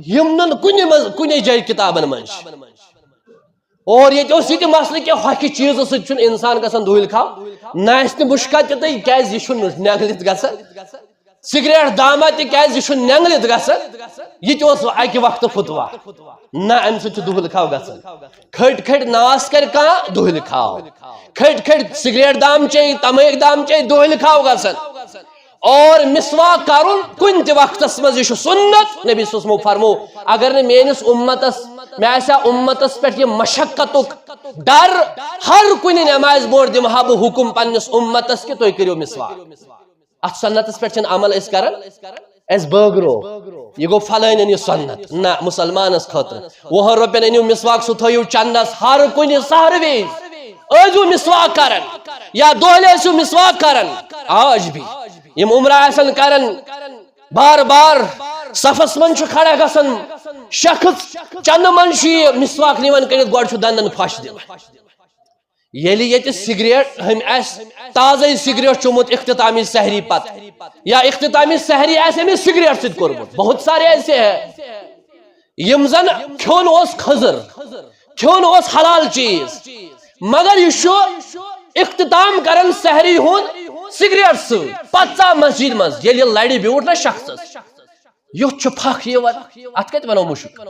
یِم نہٕ کُنہِ منٛز، کُنے جایہِ کِتابن منٛز چھِ۔ اور ییٚتہِ اوس یہِ تہِ مسلہٕ کہِ ہۄکھِ چیٖزٕ سۭتۍ چھُنہٕ اِنسان گژھان دُہِل کھاو، نہ آسہِ تہِ مُشکا تہِ تہٕ کیٛازِ یہِ چھُنہٕ نٮ۪نٛگلِتھ گژھان، سگریٹ دامہ تہِ کیٛازِ یہِ چھُنہٕ نٮ۪نٛگلِتھ گژھان، یہِ تہِ اوس وۄنۍ اَکہِ وقتہٕ فتوا۔ نہ، اَمہِ سۭتۍ چھُ دُہِل کھاو گژھان۔ کھٔٹۍ کھٔٹۍ ناس کرِ کانٛہہ، دُہِل کھاو۔ کھٔٹۍ کھٔٹۍ سگریٹ دام چے، تمٲکۍ دام چے، دُہِل کھاو گژھان۔ اور مسواک کرُن کُنہِ تہِ وقتس منٛز، یہِ چھُ سُنت۔ نبی صلی اللہ علیہ وسلمو فرمو، اگر نہٕ میٲنِس اُمتس، مےٚ آسہِ ہا اُمتس پٮ۪ٹھ یہِ مشقتُک ڈر، ہر کُنہِ نمازِ برونٛٹھ دِمہٕ ہا بہٕ حُکم پننِس اُمتس کہِ تُہۍ کٔرِو مسواک۔ اتھ سُنتس پٮ۪ٹھ چھِنہٕ عمل أسۍ کران، اَسہِ بٲگرو، یہِ گوٚو فلٲنٮ۪ن یہِ سُنت۔ نہ، مُسلمانس خٲطرٕ وُہن رۄپین أنِو مسواک، سُہ تھٲیِو چندس ہر کُنہِ سحرٕ وِزِ۔ ٲسۍزیو مسواک کران یا دۄہلہِ ٲسِو مسواک کران۔ آج بھی یِم عمرہ آسن کران، بار بار صفس منٛز چھُ کھڑا گژھان شخص، چندٕ منٛز چھُ یہِ مسواک نِوان کٔڑِتھ، گۄڈٕ چھُ دندن پھش دِوان۔ ییٚلہِ ییٚتہِ سگریٹ، ہُمۍ آسہِ تازَے سگریٹ چوٚمُت اختتامی سحری پتہٕ، یا اختتامی سحری آسہِ أمِس سگریٹ سۭتۍ کوٚرمُت، بہت سارے ایسے ہیں، یِم زن کھیوٚن اوس کھٔزٕر، کھیوٚن اوس حلال چیٖز، مگر یہِ چھُ اختتام کران سحری ہُنٛد سگریٹ سۭتۍ۔ پتہٕ ژاو مسجد منٛز، ییٚلہِ یہِ لرِ بیوٗٹھ نہ شخصس، یُتھ چھُ پھکھ یِوان، اتھ کتہِ ونو مُشُک؟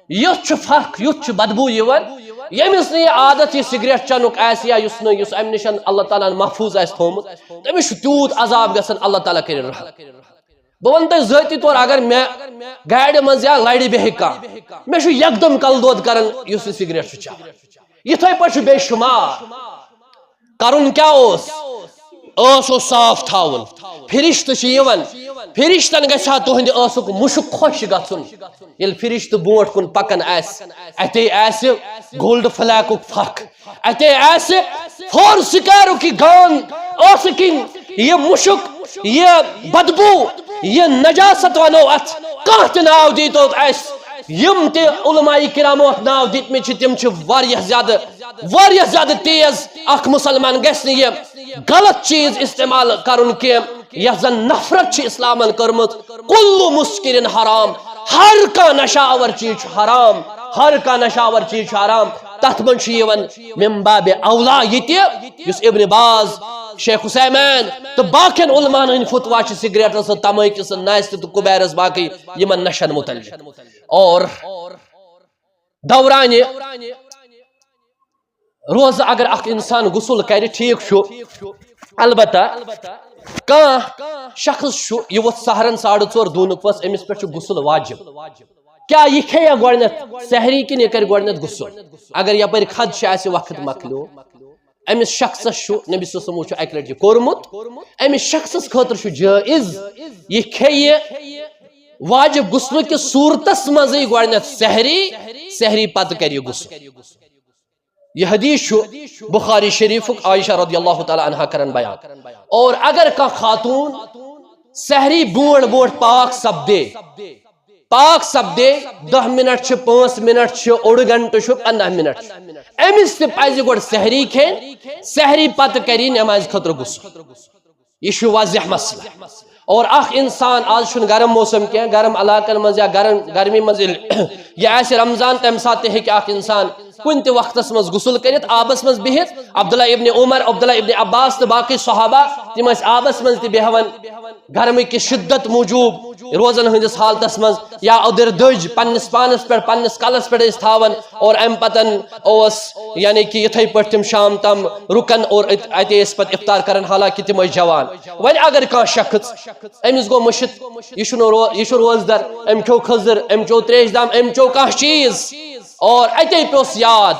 یُتھ چھُ پھکھ، یُتھ چھُ بدبو یِوان۔ ییٚمِس نہٕ یہِ عادت یہِ سگریٹ چنُک آسہِ یا یُس نہٕ، یُس امہِ نِش اللہ تعالیٰ ہن محفوظ آسہِ تھوٚومُت، تٔمِس چھُ تیوٗت عذاب گژھان، اللہ تعالیٰ کٔرِن رحم۔ بہٕ ونہٕ تۄہہِ ذٲتی طور، اگر مےٚ گاڑِ منٛز یا لرِ بیٚہہِ کانٛہہ، مےٚ چھُ یکدم کلہٕ دود کران یُس یہِ سگریٹ چھُ چٮ۪وان۔ یِتھے پٲٹھۍ چھُ بے شمار۔ کرُن کیٛاہ اوس؟ ٲس اوس صاف تھاوُن۔ فرشتہٕ چھِ یِوان، فرشتن گژھِ ہا تُہنٛدِ ٲسُک مُشُک خۄش گژھُن۔ ییٚلہِ فرشتہٕ برونٛٹھ کُن پکان آسہِ، اتے آسہِ گولڈ فلیکُک پھکھ، اتے آسہِ فور سکویرُک یہِ گان، ٲسہٕ کِنۍ یہِ مُشُک، یہِ بدبو، یہِ نجاست ونو اتھ، کانٛہہ تہِ ناو دیٖتو اسہِ۔ یِم تہِ علماء کرامو اتھ ناو دِتمٕتۍ چھِ، تِم چھِ واریاہ زیادٕ، واریاہ زیادٕ تیز۔ اکھ مسلمان گژھِ نہٕ یہِ غلط چیٖز استعمال کرُن کینٛہہ، یتھ زن نفرت چھِ اسلامن کٔرمٕژ۔ کل مسکرن حرام، ہر کانٛہہ نشہ آور چیٖز چھُ حرام، ہر کانٛہہ نشہ آور چیٖز چھُ حرام۔ تتھ منٛز چھُ یِوان من باب اولا یہِ تہِ، یُس ابن باز، شیخ عثیمین تہٕ باقین علماہن ہٕنٛدۍ فتوا چھِ سگریٹس تہٕ تماکِس تہٕ ناسہِ تہٕ کُبیرس باقٕے یِمن نشن متعلق۔ اور دورانہِ روزٕ اگر اکھ انسان غسل کرِ، ٹھیک چھُ، البتہ کانٛہہ شخص چھُ، یہِ ووٚتھ سحرن ساڑٕ ژور دونُک پس، أمِس پٮ۪ٹھ چھُ غسل واجب۔ کیٛاہ یہِ کھیٚیہ گۄڈٕنٮ۪تھ سحری کِنہٕ یہِ کرِ گۄڈٕنٮ۪تھ غسل؟ اگر یپٲرۍ خدشہِ آسہِ وقت مۄکلیو، أمِس شخصس چھُ، نبی صلی اللہ علیہ وسلمو چھُ اکہِ لٹہِ یہِ کوٚرمُت، أمِس شخصس خٲطرٕ چھُ جٲیز یہِ کھیٚیہِ واجب غسلہٕ کِس صورتس منٛزٕے گۄڈٕنٮ۪تھ سحری، سحری پتہٕ کرِ یہِ غسل۔ یہِ حدیث چھُ بخاری شریفُک، عائشہ رضی اللہ تعالیٰ عنہا کران بیان۔ اور اگر کانٛہہ خاتون سحری برونٛٹھ برونٛٹھ پاک سپدے، پاک سپدے، دہ منٹ چھِ، پانٛژھ منٹ چھِ، اوٚڑ گھنٹہٕ چھُ، پنٛداہ منٹ چھِ، أمِس تہِ پزِ گۄڈٕ سحری کھیٚنۍ، سحری پتہٕ کری نمازِ خٲطرٕ غسل۔ یہِ چھُ واضح مسلہٕ۔ اور اکھ انسان، آز چھُنہٕ گرم موسم کینٛہہ، گرم علاقن منٛز یا گرم، گرمی منٛز ییٚلہِ یہِ آسہِ رمضان، تمہِ ساتہٕ تہِ ہیٚکہِ اکھ انسان کُنہِ تہِ وقتس منٛز غسل کٔرِتھ، آبس منٛز بِہِتھ۔ عبداللہ ابن عمر، عبداللہ ابن عباس تہٕ باقٕے صحابہ، تِم ٲسۍ آبس منٛز تہِ بیہوان۔ گرمی کہِ شدت موٗجوٗب روزن ہٕنٛدِس حالتس منٛز، یا أدٕر دٔج پننِس پانس پٮ۪ٹھ، پننِس کلس پٮ۪ٹھ ٲسۍ تھاوان، اور امہِ پتن اوس، یعنی کہِ یِتھے پٲٹھۍ تِم شام تام رُکان اور ات-، اتے ٲسۍ پتہٕ افطار کران، حالانکہِ تِم ٲسۍ جوان۔ وۄنۍ اگر کانٛہہ شخص، أمِس گوٚو مٔشِتھ، یہِ چھُنہٕ رو-، یہِ چھُ روزدر، أمۍ کھیوٚو کھٔزٕر، أمۍ چیوٚو تریش دام، أمۍ چیوٚو کانٛہہ چیٖز، اور اتے پیوٚس یاد،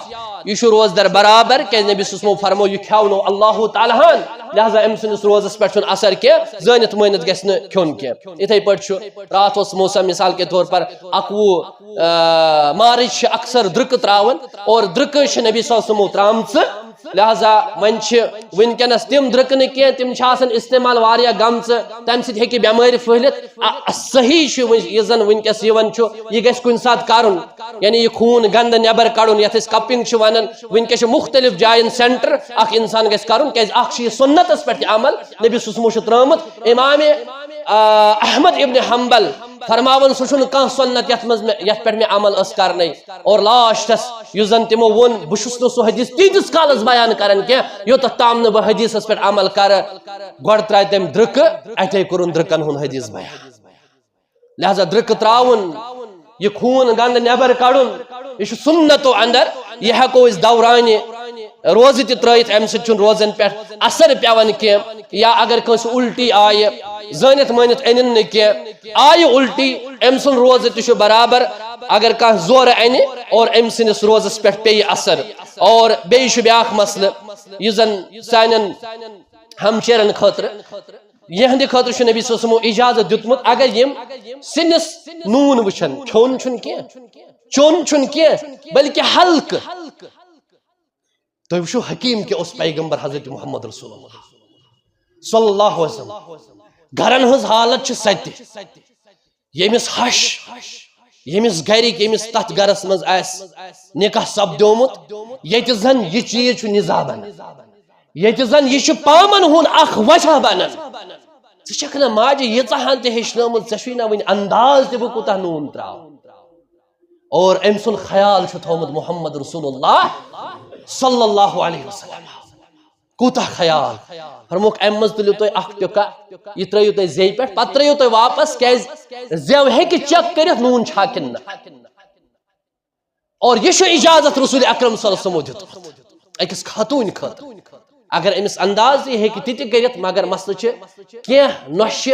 یہِ چھُ روزدر برابر، کیازِ نبی صلی اللہ علیہ وسلمو فرموو، یہِ کھیاونو اللہ تعالیٰ ہن، لہذا أمۍ سٕنٛدِس روزس پٮ۪ٹھ چھُنہٕ اثر کینٛہہ، زٲنِتھ مٲنِتھ گژھِ نہٕ کھیوٚن کینٛہہ۔ یِتھے پٲٹھۍ چھُ، راتھ اوس موسم مثال کے طور پر اکوُہ، آ، مارچ چھِ اکثر درٛکہٕ تراوان، اور درٛکہٕ چھِ نبی صلی اللہ علیہ وسلمو ترامژٕ، لہذا وۄنۍ چھِ وٕنکیٚنس تِم درٛکہٕ نہٕ کینٛہہ، تِم چھِ آسان استعمال واریاہ گٔمژٕ، تمہِ سۭتۍ ہیٚکہِ بٮ۪مٲرۍ پھٔہلِتھ۔ آ، صحیح چھُ وۄنۍ، یُس زن وٕنکیٚس یِوان چھُ، یہِ گژھِ کُنہِ ساتہٕ کرُن، یعنی یہِ خوٗن گنٛدٕ نٮ۪بر کڑُن، یتھ أسۍ cupping چھِ ونان۔ وٕنکیٚس چھِ مختلف جاین centre، اکھ انسان گژھِ کرُن، کیازِ اکھ چھُ یہِ سنتس پٮ۪ٹھ تہِ عمل، نبی صلی اللہ علیہ وسلمو چھُ ترٲومٕژ۔ امام، آ، احمد ابن حنبل فرماوان، سُہ چھُنہٕ کانٛہہ سنت یتھ منٛز مےٚ، یتھ پٮ۪ٹھ مےٚ عمل ٲس کرنَے۔ اور لاسٹس یُس زن تِمو ووٚن، بہٕ چھُس نہٕ سُہ حدیث تیٖتِس کالس بیان کران کینٛہہ، یوٚتتھ تام نہٕ بہٕ حدیثس پٮ۪ٹھ عمل کرٕ۔ گۄڈٕ ترایہِ تٔمۍ درٛکہٕ، اتے کوٚرُن درٛکن ہُنٛد حدیث بیان۔ لہذا درٛکہٕ تراوُن، یہِ خوٗن گنٛدٕ نٮ۪بر کڑُن، یہِ چھُ سُنتو اندر۔ یہِ ہٮ۪کو أسۍ دورانہِ روزٕ تہِ ترٲیِتھ، امہِ سۭتۍ چھُنہٕ روزن پٮ۪ٹھ اثر پٮ۪وان کینٛہہ۔ یا اگر کٲنٛسہِ الٹی آیہِ، زٲنِتھ مٲنِتھ أنِن نہٕ کینٛہہ، آیہِ الٹی، أمۍ سُنٛد روزٕ تہِ چھُ برابر۔ اگر کانٛہہ زورٕ انہِ اور أمۍ سٕنٛدِس روزس پٮ۪ٹھ پیٚیہِ اثر۔ اور بیٚیہِ چھُ بیٛاکھ مسلہٕ، یُس زن سانٮ۪ن ہمشیرن خٲطرٕ، یِہنٛدِ خٲطرٕ چھُ نبی صلی اللہ علیہ وسلمو اجازت دیُتمُت، اگر یِم سِنِس نوٗن وٕچھن، کھیوٚن چھُنہٕ کینٛہہ، چیوٚن چھُنہٕ کینٛہہ، بلکہِ ہلکہٕ۔ تُہۍ وٕچھِو حکیٖم کیٛاہ اوس پیغمبر حضرت محمد رسول اللہ صلی اللہ علیہ وسلم۔ گرن ہٕنٛز حالت چھِ سۄ تہِ، ییٚمِس ہش، ییٚمِس گرِکۍ، ییٚمِس تتھ گرس منٛز آسہِ نکاح سپدیومُت، ییٚتہِ زن یہِ چیٖز چھُ نِظامن، ییٚتہِ زن یہِ چھُ پامن ہُنٛد اکھ وجہ بنان۔ ژٕ چھکھ نہ ماجہِ ییٖژاہ ہن تہِ ہیٚچھنٲومٕژ، ژےٚ چھُے نہ وُنہِ انداز تہِ بہٕ کوٗتاہ نوٗن تراوٕ۔ اور أمۍ سُنٛد خیال چھُ تھوٚومُت محمد رسول اللہ صلی اللہ علیہ وسلم۔ کوٗتاہ خیال۔ فرمووُکھ، امہِ منٛز تُلِو تُہۍ اکھ ٹُکہ، یہِ ترٲیِو تُہۍ زیٚیہِ پٮ۪ٹھ، پتہٕ ترٲیِو تُہۍ واپس، کیازِ زٮ۪و ہیٚکہِ check کٔرِتھ نوٗن چھا کِنہٕ نہ۔ اور یہِ چھُ اجازت رسول اکرم صلی اللہ علیہ وسلمو دیُتمُت أکِس خاتوٗنہِ خٲطرٕ۔ اگر أمِس انداز یہِ ہیٚکہِ تہِ تہِ کٔرِتھ، مگر مسلہٕ چھِ کینٛہہ نۄشہِ،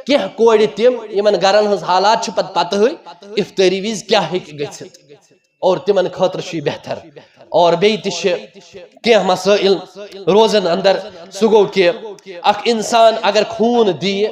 کینٛہہ کورِ تِم، یِمن گرن ہٕنٛز حالات چھِ پتہٕ پتہٕے، افطٲری وِزِ کیٛاہ ہیٚکہِ گٔژھِتھ۔ اور تِمن خٲطرٕ چھُ یہِ بہتر۔ اور بیٚیہِ تہِ چھِ کینٛہہ مسٲیل روزن اندر، سُہ گوٚو کہِ اکھ انسان اگر خوٗن دِیہِ،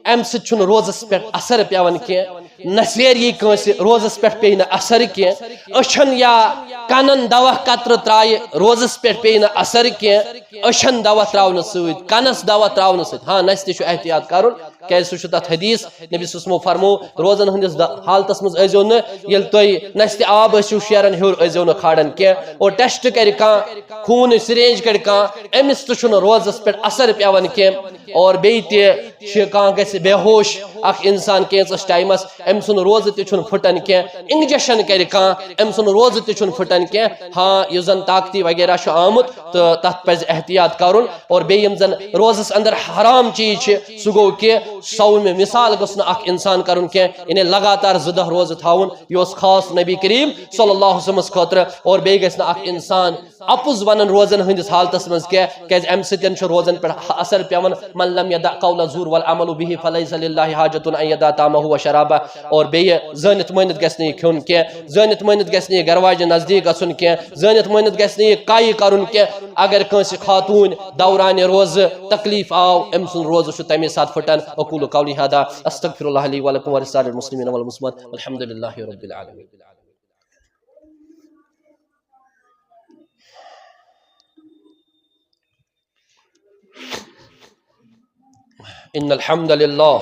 امہِ سۭتۍ چھُنہٕ روزس پٮ۪ٹھ اثر پٮ۪وان کینٛہہ، نہ سیر یی کٲنٛسہِ، روزس پٮ۪ٹھ پیٚیہِ نہٕ اثر کینٛہہ، أچھن یا کنن دوا قطرٕ ترایہِ، روزس پٮ۪ٹھ پیٚیہِ نہٕ اثر کینٛہہ، أچھن دوا تراونہٕ سۭتۍ، کنس دوا تراونہٕ سۭتۍ۔ ہاں، نستہِ چھُ احتیاط کرُن، کیازِ سُہ چھُ تتھ حدیث، نبی صلی اللہ علیہ وسلمو فرموو، روزن ہٕنٛدِس د-، حالتس منٛز ٲسۍزیو نہٕ، ییٚلہِ تُہۍ نستہِ آب ٲسِو شیران، ہیوٚر ٲسۍزیو نہٕ کھالان کینٛہہ۔ اور test کرِ کانٛہہ، خوٗنٕچ syringe کرِ کانٛہہ، أمِس تہِ چھُنہٕ روزس پٮ۪ٹھ اثر پٮ۪وان کینٛہہ۔ اور بیٚیہِ تہِ چھِ کانٛہہ گژھِ بے ہوش اکھ انسان کینٛژس ٹایمس، أمۍ سُنٛد روزٕ تہِ چھُنہٕ پھٕٹان کینٛہہ، injection کرِ کانٛہہ، أمۍ سُنٛد روزٕ تہِ چھُنہٕ پھٕٹان کینٛہہ۔ ہاں، یُس زن طاقتی وغیرہ چھُ آمُت تہٕ تتھ پزِ احتیاط کرُن۔ اور بیٚیہِ یِم زن روزس اندر حرام چیٖز چھِ، سُہ گوٚو کہِ صومہِ مثال گوٚژھ نہٕ اکھ انسان کرُن کینٛہہ، یعنی لگاتار زٕ دۄہ روزٕ تھاوُن۔ یہِ اوس خاص نبی کریم صلی اللہ علیہ وسلمس خٲطرٕ۔ اور بیٚیہِ گژھِ نہٕ اکھ انسان اپُز ونان روزن ہٕنٛدِس حالتس منٛز کینٛہہ، کیازِ امہِ سۭتۍ چھُ روزن پٮ۪ٹھ اثر پٮ۪وان۔ من لم يدع قول الزور والعمل به فليس لله حاجة ان يدع طعامه وشرابه۔ اور بیٚیہِ زٲنِتھ مٲنِتھ گژھِ نہٕ یہِ کھیوٚن کینٛہہ، زٲنِتھ مٲنِتھ گژھِ نہٕ یہِ گرواجہِ نزدیٖک گژھُن کینٛہہ، زٲنِتھ مٲنِتھ گژھِ نہٕ یہِ کاے کرُن کینٛہہ۔ اگر کٲنٛسہِ خاتوٗنۍ دورانہِ روزٕ تکلیف آو، أمۍ سُنٛد روزٕ چھُ تَمے ساتہٕ پھٕٹان۔ اقول قولی هذا، استغفر الله لي ولكم ولسائر المسلمين والمسلمات، والحمد لله رب العالمين۔ إن الحمد لله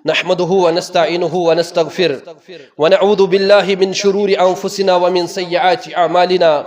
نحمده ونستعينه ونستغفره، ونعوذ بالله من شرور أنفسنا ومن سيئات أعمالنا.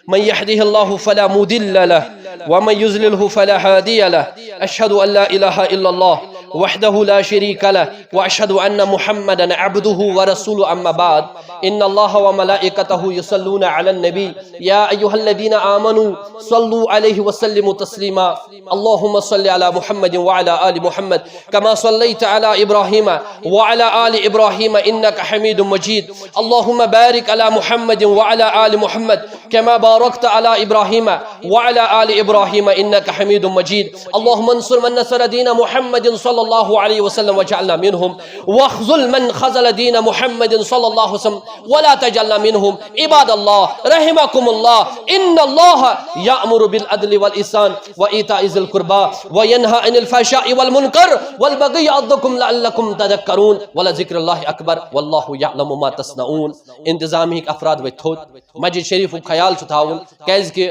من يهده الله فلا مضل له، ومن يضلله فلا هادي له. أشهد أن لا إله إلا الله وحده لا شريك له، وأشهد أن محمدا عبده ورسوله. أما بعد، إن الله وملائكته يصلون على النبي، يا أيها الذين آمنوا صلوا عليه وسلموا تسليما. اللهم صل على محمد وعلى آل محمد كما صليت على إبراهيم وعلى آل إبراهيم إنك حميد مجيد. اللهم بارك على محمد وعلى آل محمد كما باركت على إبراهيم وعلى آل إبراهيم إنك حميد مجيد. اللهم انصر من نصر دين محمد صلى الله عليه وسلم واجعلنا منهم، واخذل من خذل دين محمد صلى الله عليه وسلم ولا تجعلنا منهم. عباد الله، رحمكم الله، إن الله يأمر بالعدل والإحسان وإيتاء ذي القربى وينهى عن الفحشاء والمنكر والبغي يعظكم لعلكم تذكرون، ولذكر الله أكبر، والله يعلم ما تصنعون. انتظامی ہٕکۍ افراد ؤتھۍ تھوٚد، مسجد شریفُک خیال چھُ تھاوُن، کیازِ کہِ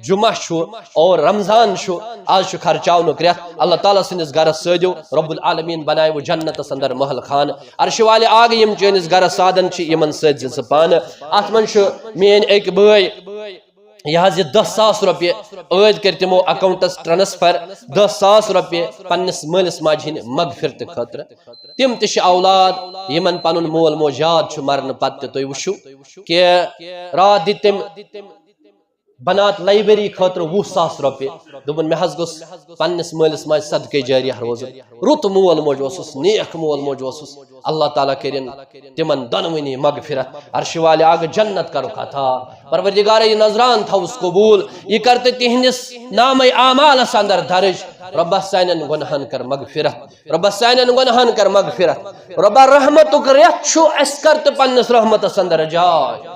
جمعہ چھُ اور رمضان چھُ، آز چھُ خرچاونُک رٮ۪تھ۔ اللہ تعالیٰ سٕنٛدِس گرس سۭتۍ رب العالمین بنایہِ وۄنۍ جنتس اندر محل خانہٕ۔ عرشہِ والہِ آگہٕ یِم چٲنِس گرس سادن چھِ، یِمن سۭتۍ زِ ژٕ پانہٕ۔ اتھ منٛز چھُ میٲنۍ أکۍ بٲے، یہِ حظ یہِ دَہ ساس رۄپیہِ عٲدۍ کٔرۍ تِمو اکاؤنٹس ٹرانسفر، دَہ ساس رۄپیہِ پننِس مٲلِس ماجہِ ہٕنٛدِ مغفرتہٕ خٲطرٕ۔ تِم تہِ چھِ اولاد یِمن پنُن مول موج یاد چھُ مرنہٕ پتہٕ تہِ۔ تُہۍ وٕچھِو کہِ راتھ دِتۍ تٔمۍ بنات لایبریری خٲطرٕ وُہ ساس رۄپیہِ۔ دوٚپُن، مےٚ حظ گوٚژھ پننِس مٲلِس ماجہِ صدقے جاریہ روزُن۔ رُت مول موج اوسُس، نیک مول موج اوسُس۔ اللہ تعالیٰ کٔرِن تِمن دۄنوٕنی مغفرت، عرشہِ والہِ آگہٕ جنت کرُکھ عطا۔ پروردگارا، یہِ نذران تھاوُس قبول، یہِ کر تہٕ تِہنٛدِس نامے اعمالس اندر درج۔ رۄبا، سانٮ۪ن گۄنہن کر مغفرت، رۄبا، سانٮ۪ن گۄنہن کر مغفرت۔ رۄبا، رحمتُک رٮ۪تھ چھُ، اسہِ کر تہٕ پننِس رحمتس اندر جاے۔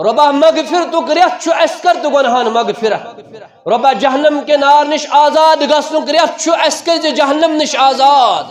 رۄبا، مغفرتُک رٮ۪تھ چھُ، اسہِ کر تہٕ گۄنہن مغفرت۔ رۄبا، جہنم کہِ نار نِش آزاد گژھنُک رٮ۪تھ چھُ، اسہِ کٔرۍ زِ جہنم نِش آزاد۔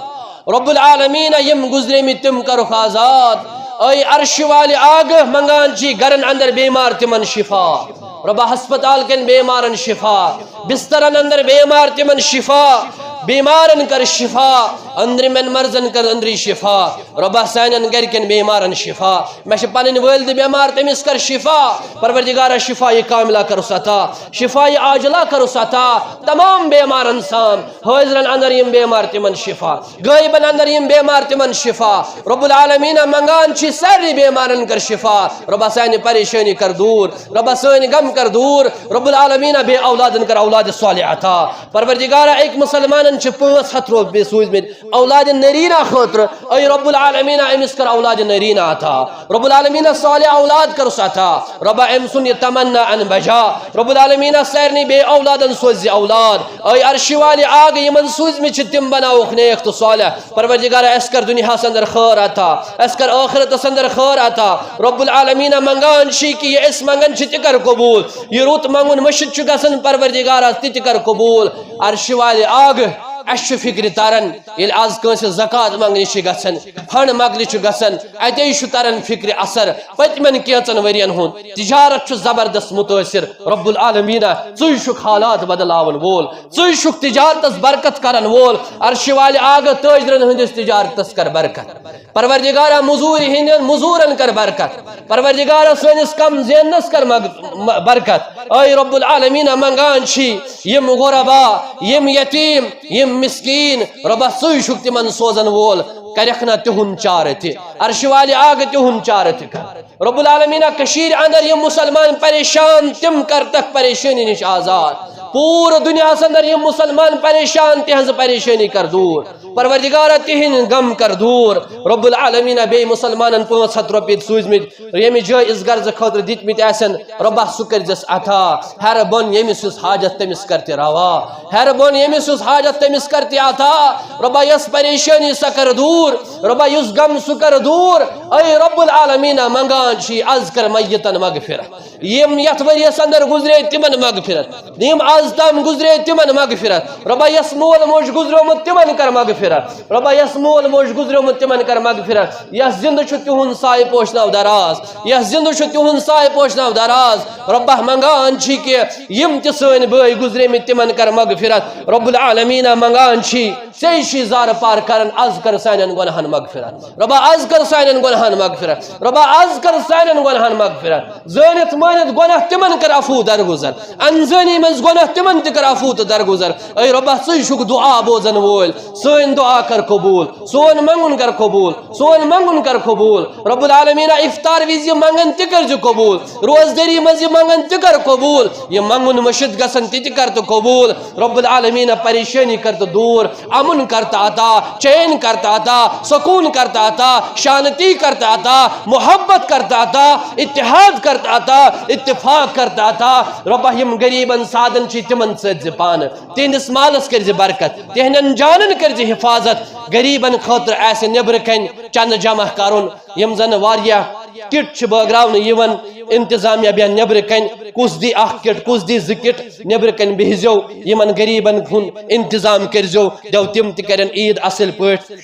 رب العالمین، یِم گُزریمٕتۍ تِم کرُکھ آزاد۔ اے عرشہِ والہِ آگہٕ، منگان چھِ گرن اندر بیمار تِمن شفا۔ رۄبا، ہسپتال کٮ۪ن بیمارن شفا، بسترن اندر بیمار تِمن شفا، بیمارن کر شفا، أنٛدرِمٮ۪ن مرضن کر أنٛدری شفا۔ رۄبا، سانٮ۪ن گرِکٮ۪ن بیمارن شفا۔ مےٚ چھِ پنٕنۍ والدٕ بیمار، تٔمِس کر شفا۔ پروردگارا، شفایہِ کاملہ کرُس عطا، شفایہِ عاجلہ کرُس عطا۔ تمام بیمارن سان حٲضرن اندر یِم بیمار تِمن شفا، غٲیبن اندر یِم بیمار تِمن شفا۔ رب العالمین، منگان چھِ سارنٕے بیمارن کر شفا۔ رۄبا، سانہِ پریشٲنی کر دوٗر، رۄبا، سٲنۍ غم کر دوٗر۔ رب العالمین، بے اولادن کر اولاد صالح عطا۔ پروردگارا، أکۍ مسلمانن چھِ پانٛژھ ہتھ رۄپیہِ سوٗزمٕتۍ اولاد نرینہ خٲطرٕ۔ اے رب العالمین، أمِس کر اولاد نرینہ عطا۔ رب العالمین، صالح اولاد کرُس عطا۔ رۄبا، أمۍ سُنٛد یہِ تمنا ان بجا۔ رب العالمین، سارنٕے بے اولادن سوز زِ اولاد۔ اے عرشہِ والہِ آگہٕ، یِمن سوٗزمٕتۍ چھِ تِم بناوُکھ نیک تہٕ صالح۔ پروردگارا، اسہِ کر دُنیاہس اندر خٲر عطا، اسہِ کر ٲخرتس اندر خٲر عطا۔ رب العالمین، منگان چھِ کہِ یہِ أسۍ منگان چھِ تہِ کر قبوٗل۔ یہِ رُت منگُن مٔشِتھ چھُ گژھان، پروردگارا، تہِ تہِ کر قبوٗل۔ عرشہِ والہِ آگہٕ، اسہِ چھُ فکرِ تران، ییٚلہِ از کٲنٛسہِ زکوٰۃ منگنہِ چھِ گژھان، فنڈ منگنہِ چھُ گژھان، اتے چھُ تران فکرِ اثر پٔتمٮ۪ن کینٛژن ؤرین ہُنٛد۔ تجارت چھُ زبردست متٲثر۔ رب العالمین، ژٕے چھُکھ حالات بدلاون وول، ژٕے چھُکھ تجارتس برکت کرن وول۔ عرشہِ والہِ آگہٕ، تٲجرن ہٕنٛدِس تجارتس کر برکت۔ پروردگارا، مزوٗرِ ہٕنٛدٮ۪ن مزوٗرن کر برکت۔ پروردگارا، سٲنِس کم زیننس کر مگ-، م-، برکت۔ اے رب العالمین، منگان چھِ یِم غربا، یِم یتیٖم، یِم مسکیٖن، رۄبا، ژٕے چھُکھ تِمن سوزن وول، کرکھ نا تِہُنٛد چارٕ تہِ۔ عرشہِ والہِ آگہٕ، تِہُنٛد چارٕ تہِ کر۔ رب العالمین، کٔشیٖرِ اندر یِم مسلمان پریشان، تِم کرتکھ پریشٲنی نِش آزاد۔ پوٗرٕ دُنیاہس اندر یِم مسلمان پریشان، تِہنٛز پریشٲنی کر دوٗر۔ پروردگارا، تِہِنٛدۍ غم کر دوٗر۔ رب العالمیٖنہ، بیٚیہِ مُسلمانن پانٛژھ ہتھ رۄپیہِ سوٗزمٕتۍ، ییٚمہِ جٲیز غرضہٕ خٲطرٕ دِتمٕتۍ آسن، رۄبا سُہ کٔرۍزٮ۪س عطا۔ ہیرٕ بۄن ییٚمِس یُس حاجت تٔمِس کر تہِ روا، ہیرٕ بۄن ییٚمِس یُس حاجت تٔمِس کر تہِ عطا۔ رۄبا یۄس پریشٲنی سۄ کر دوٗر، رۄبا یُس غم سُہ کر دوٗر۔ اے رب العالمیٖنہ، منٛگان چھِ از کر میتن مغفرت۔ یِم یتھ ؤریس اندر گُزرے تِمن مغفرت، یِم از تام گُزرے تِمن مغفرت۔ رۄبا یس مول موج گُزریومُت تِمن کر مغفرت، رۄبا یس مول موج گُزریومُت تِمن کر مغفرت۔ یس زندٕ چھُ تِہُنٛد سایہِ پوشناو دراز، یس زندٕ چھُ تِہُنٛد سایہِ پوشناو دراز۔ رۄبا منٛگان چھِ کہِ یِم تہِ سٲنۍ بٲے گُزریمٕتۍ تِمن کر مغفرت۔ رب العالمیٖنہ منٛگان چھِ، ژے چھِ زارٕ پار کران، از کر سانٮ۪ن گۄناہن مغفرت۔ رۄبا از کر سانٮ۪ن گۄناہن مغفرت، رۄبا از کر سانٮ۪ن گۄناہن مغفرت۔ زٲنِتھ مٲنِتھ گۄناہ تِمن کر عفو درگُزر، انزٲنی منٛز گۄناہ تِمن تہِ کر عفو تہٕ درگُزر۔ اے رۄبا، ژٕے چھُکھ دُعا بوزن وول، سٲنۍ دُعا کر قبوٗل، سون منٛگُن کر قبوٗل، سون منٛگُن کر قبوٗل۔ رب العالمیٖنہ، افطار وِزِ یہِ منٛگن تہِ کٔرزِ قبوٗل، روزدٲری منٛز یہِ منٛگن تہِ کر قبوٗل، یہِ منٛگُن مٔشِتھ گژھن تہِ تہِ کر تہٕ قبوٗل۔ رب العالمیٖنہ، پریشٲنی کر تہٕ دوٗر، امن کر تہٕ عطا، چین کر تہٕ عطا، سکون کر تہٕ عطا، شانتی کر تہٕ عطا، محبت کر تہٕ عطا، اتحاد کر تہٕ عطا، اتفاق کر تہٕ عطا۔ رۄبا، یِم غریٖبن سادن چھِ، تِمن ژٔٹۍ زِ پانہٕ، تِہنٛدِس مالس کٔرۍ زِ برکت، تِہنٛدٮ۪ن جانن کٔرۍ زِ حفاظت۔ غریٖبن خٲطرٕ آسہِ نیٚبرٕ کنہِ چندٕ جمع کرُن، یِم زن واریاہ کِٹ چھِ بٲگراونہٕ یِوان، انتظامیہ بیٚہن نیٚبرٕ کنہِ، کُس دی اکھ کِٹ، کُس دی زٕ کِٹ، نیٚبرٕ کنہِ بِہزیو، یِمن غریٖبن ہُنٛد انتظام کٔرزیو، دیو تِم تہِ کرن عیٖد اصل پٲٹھۍ۔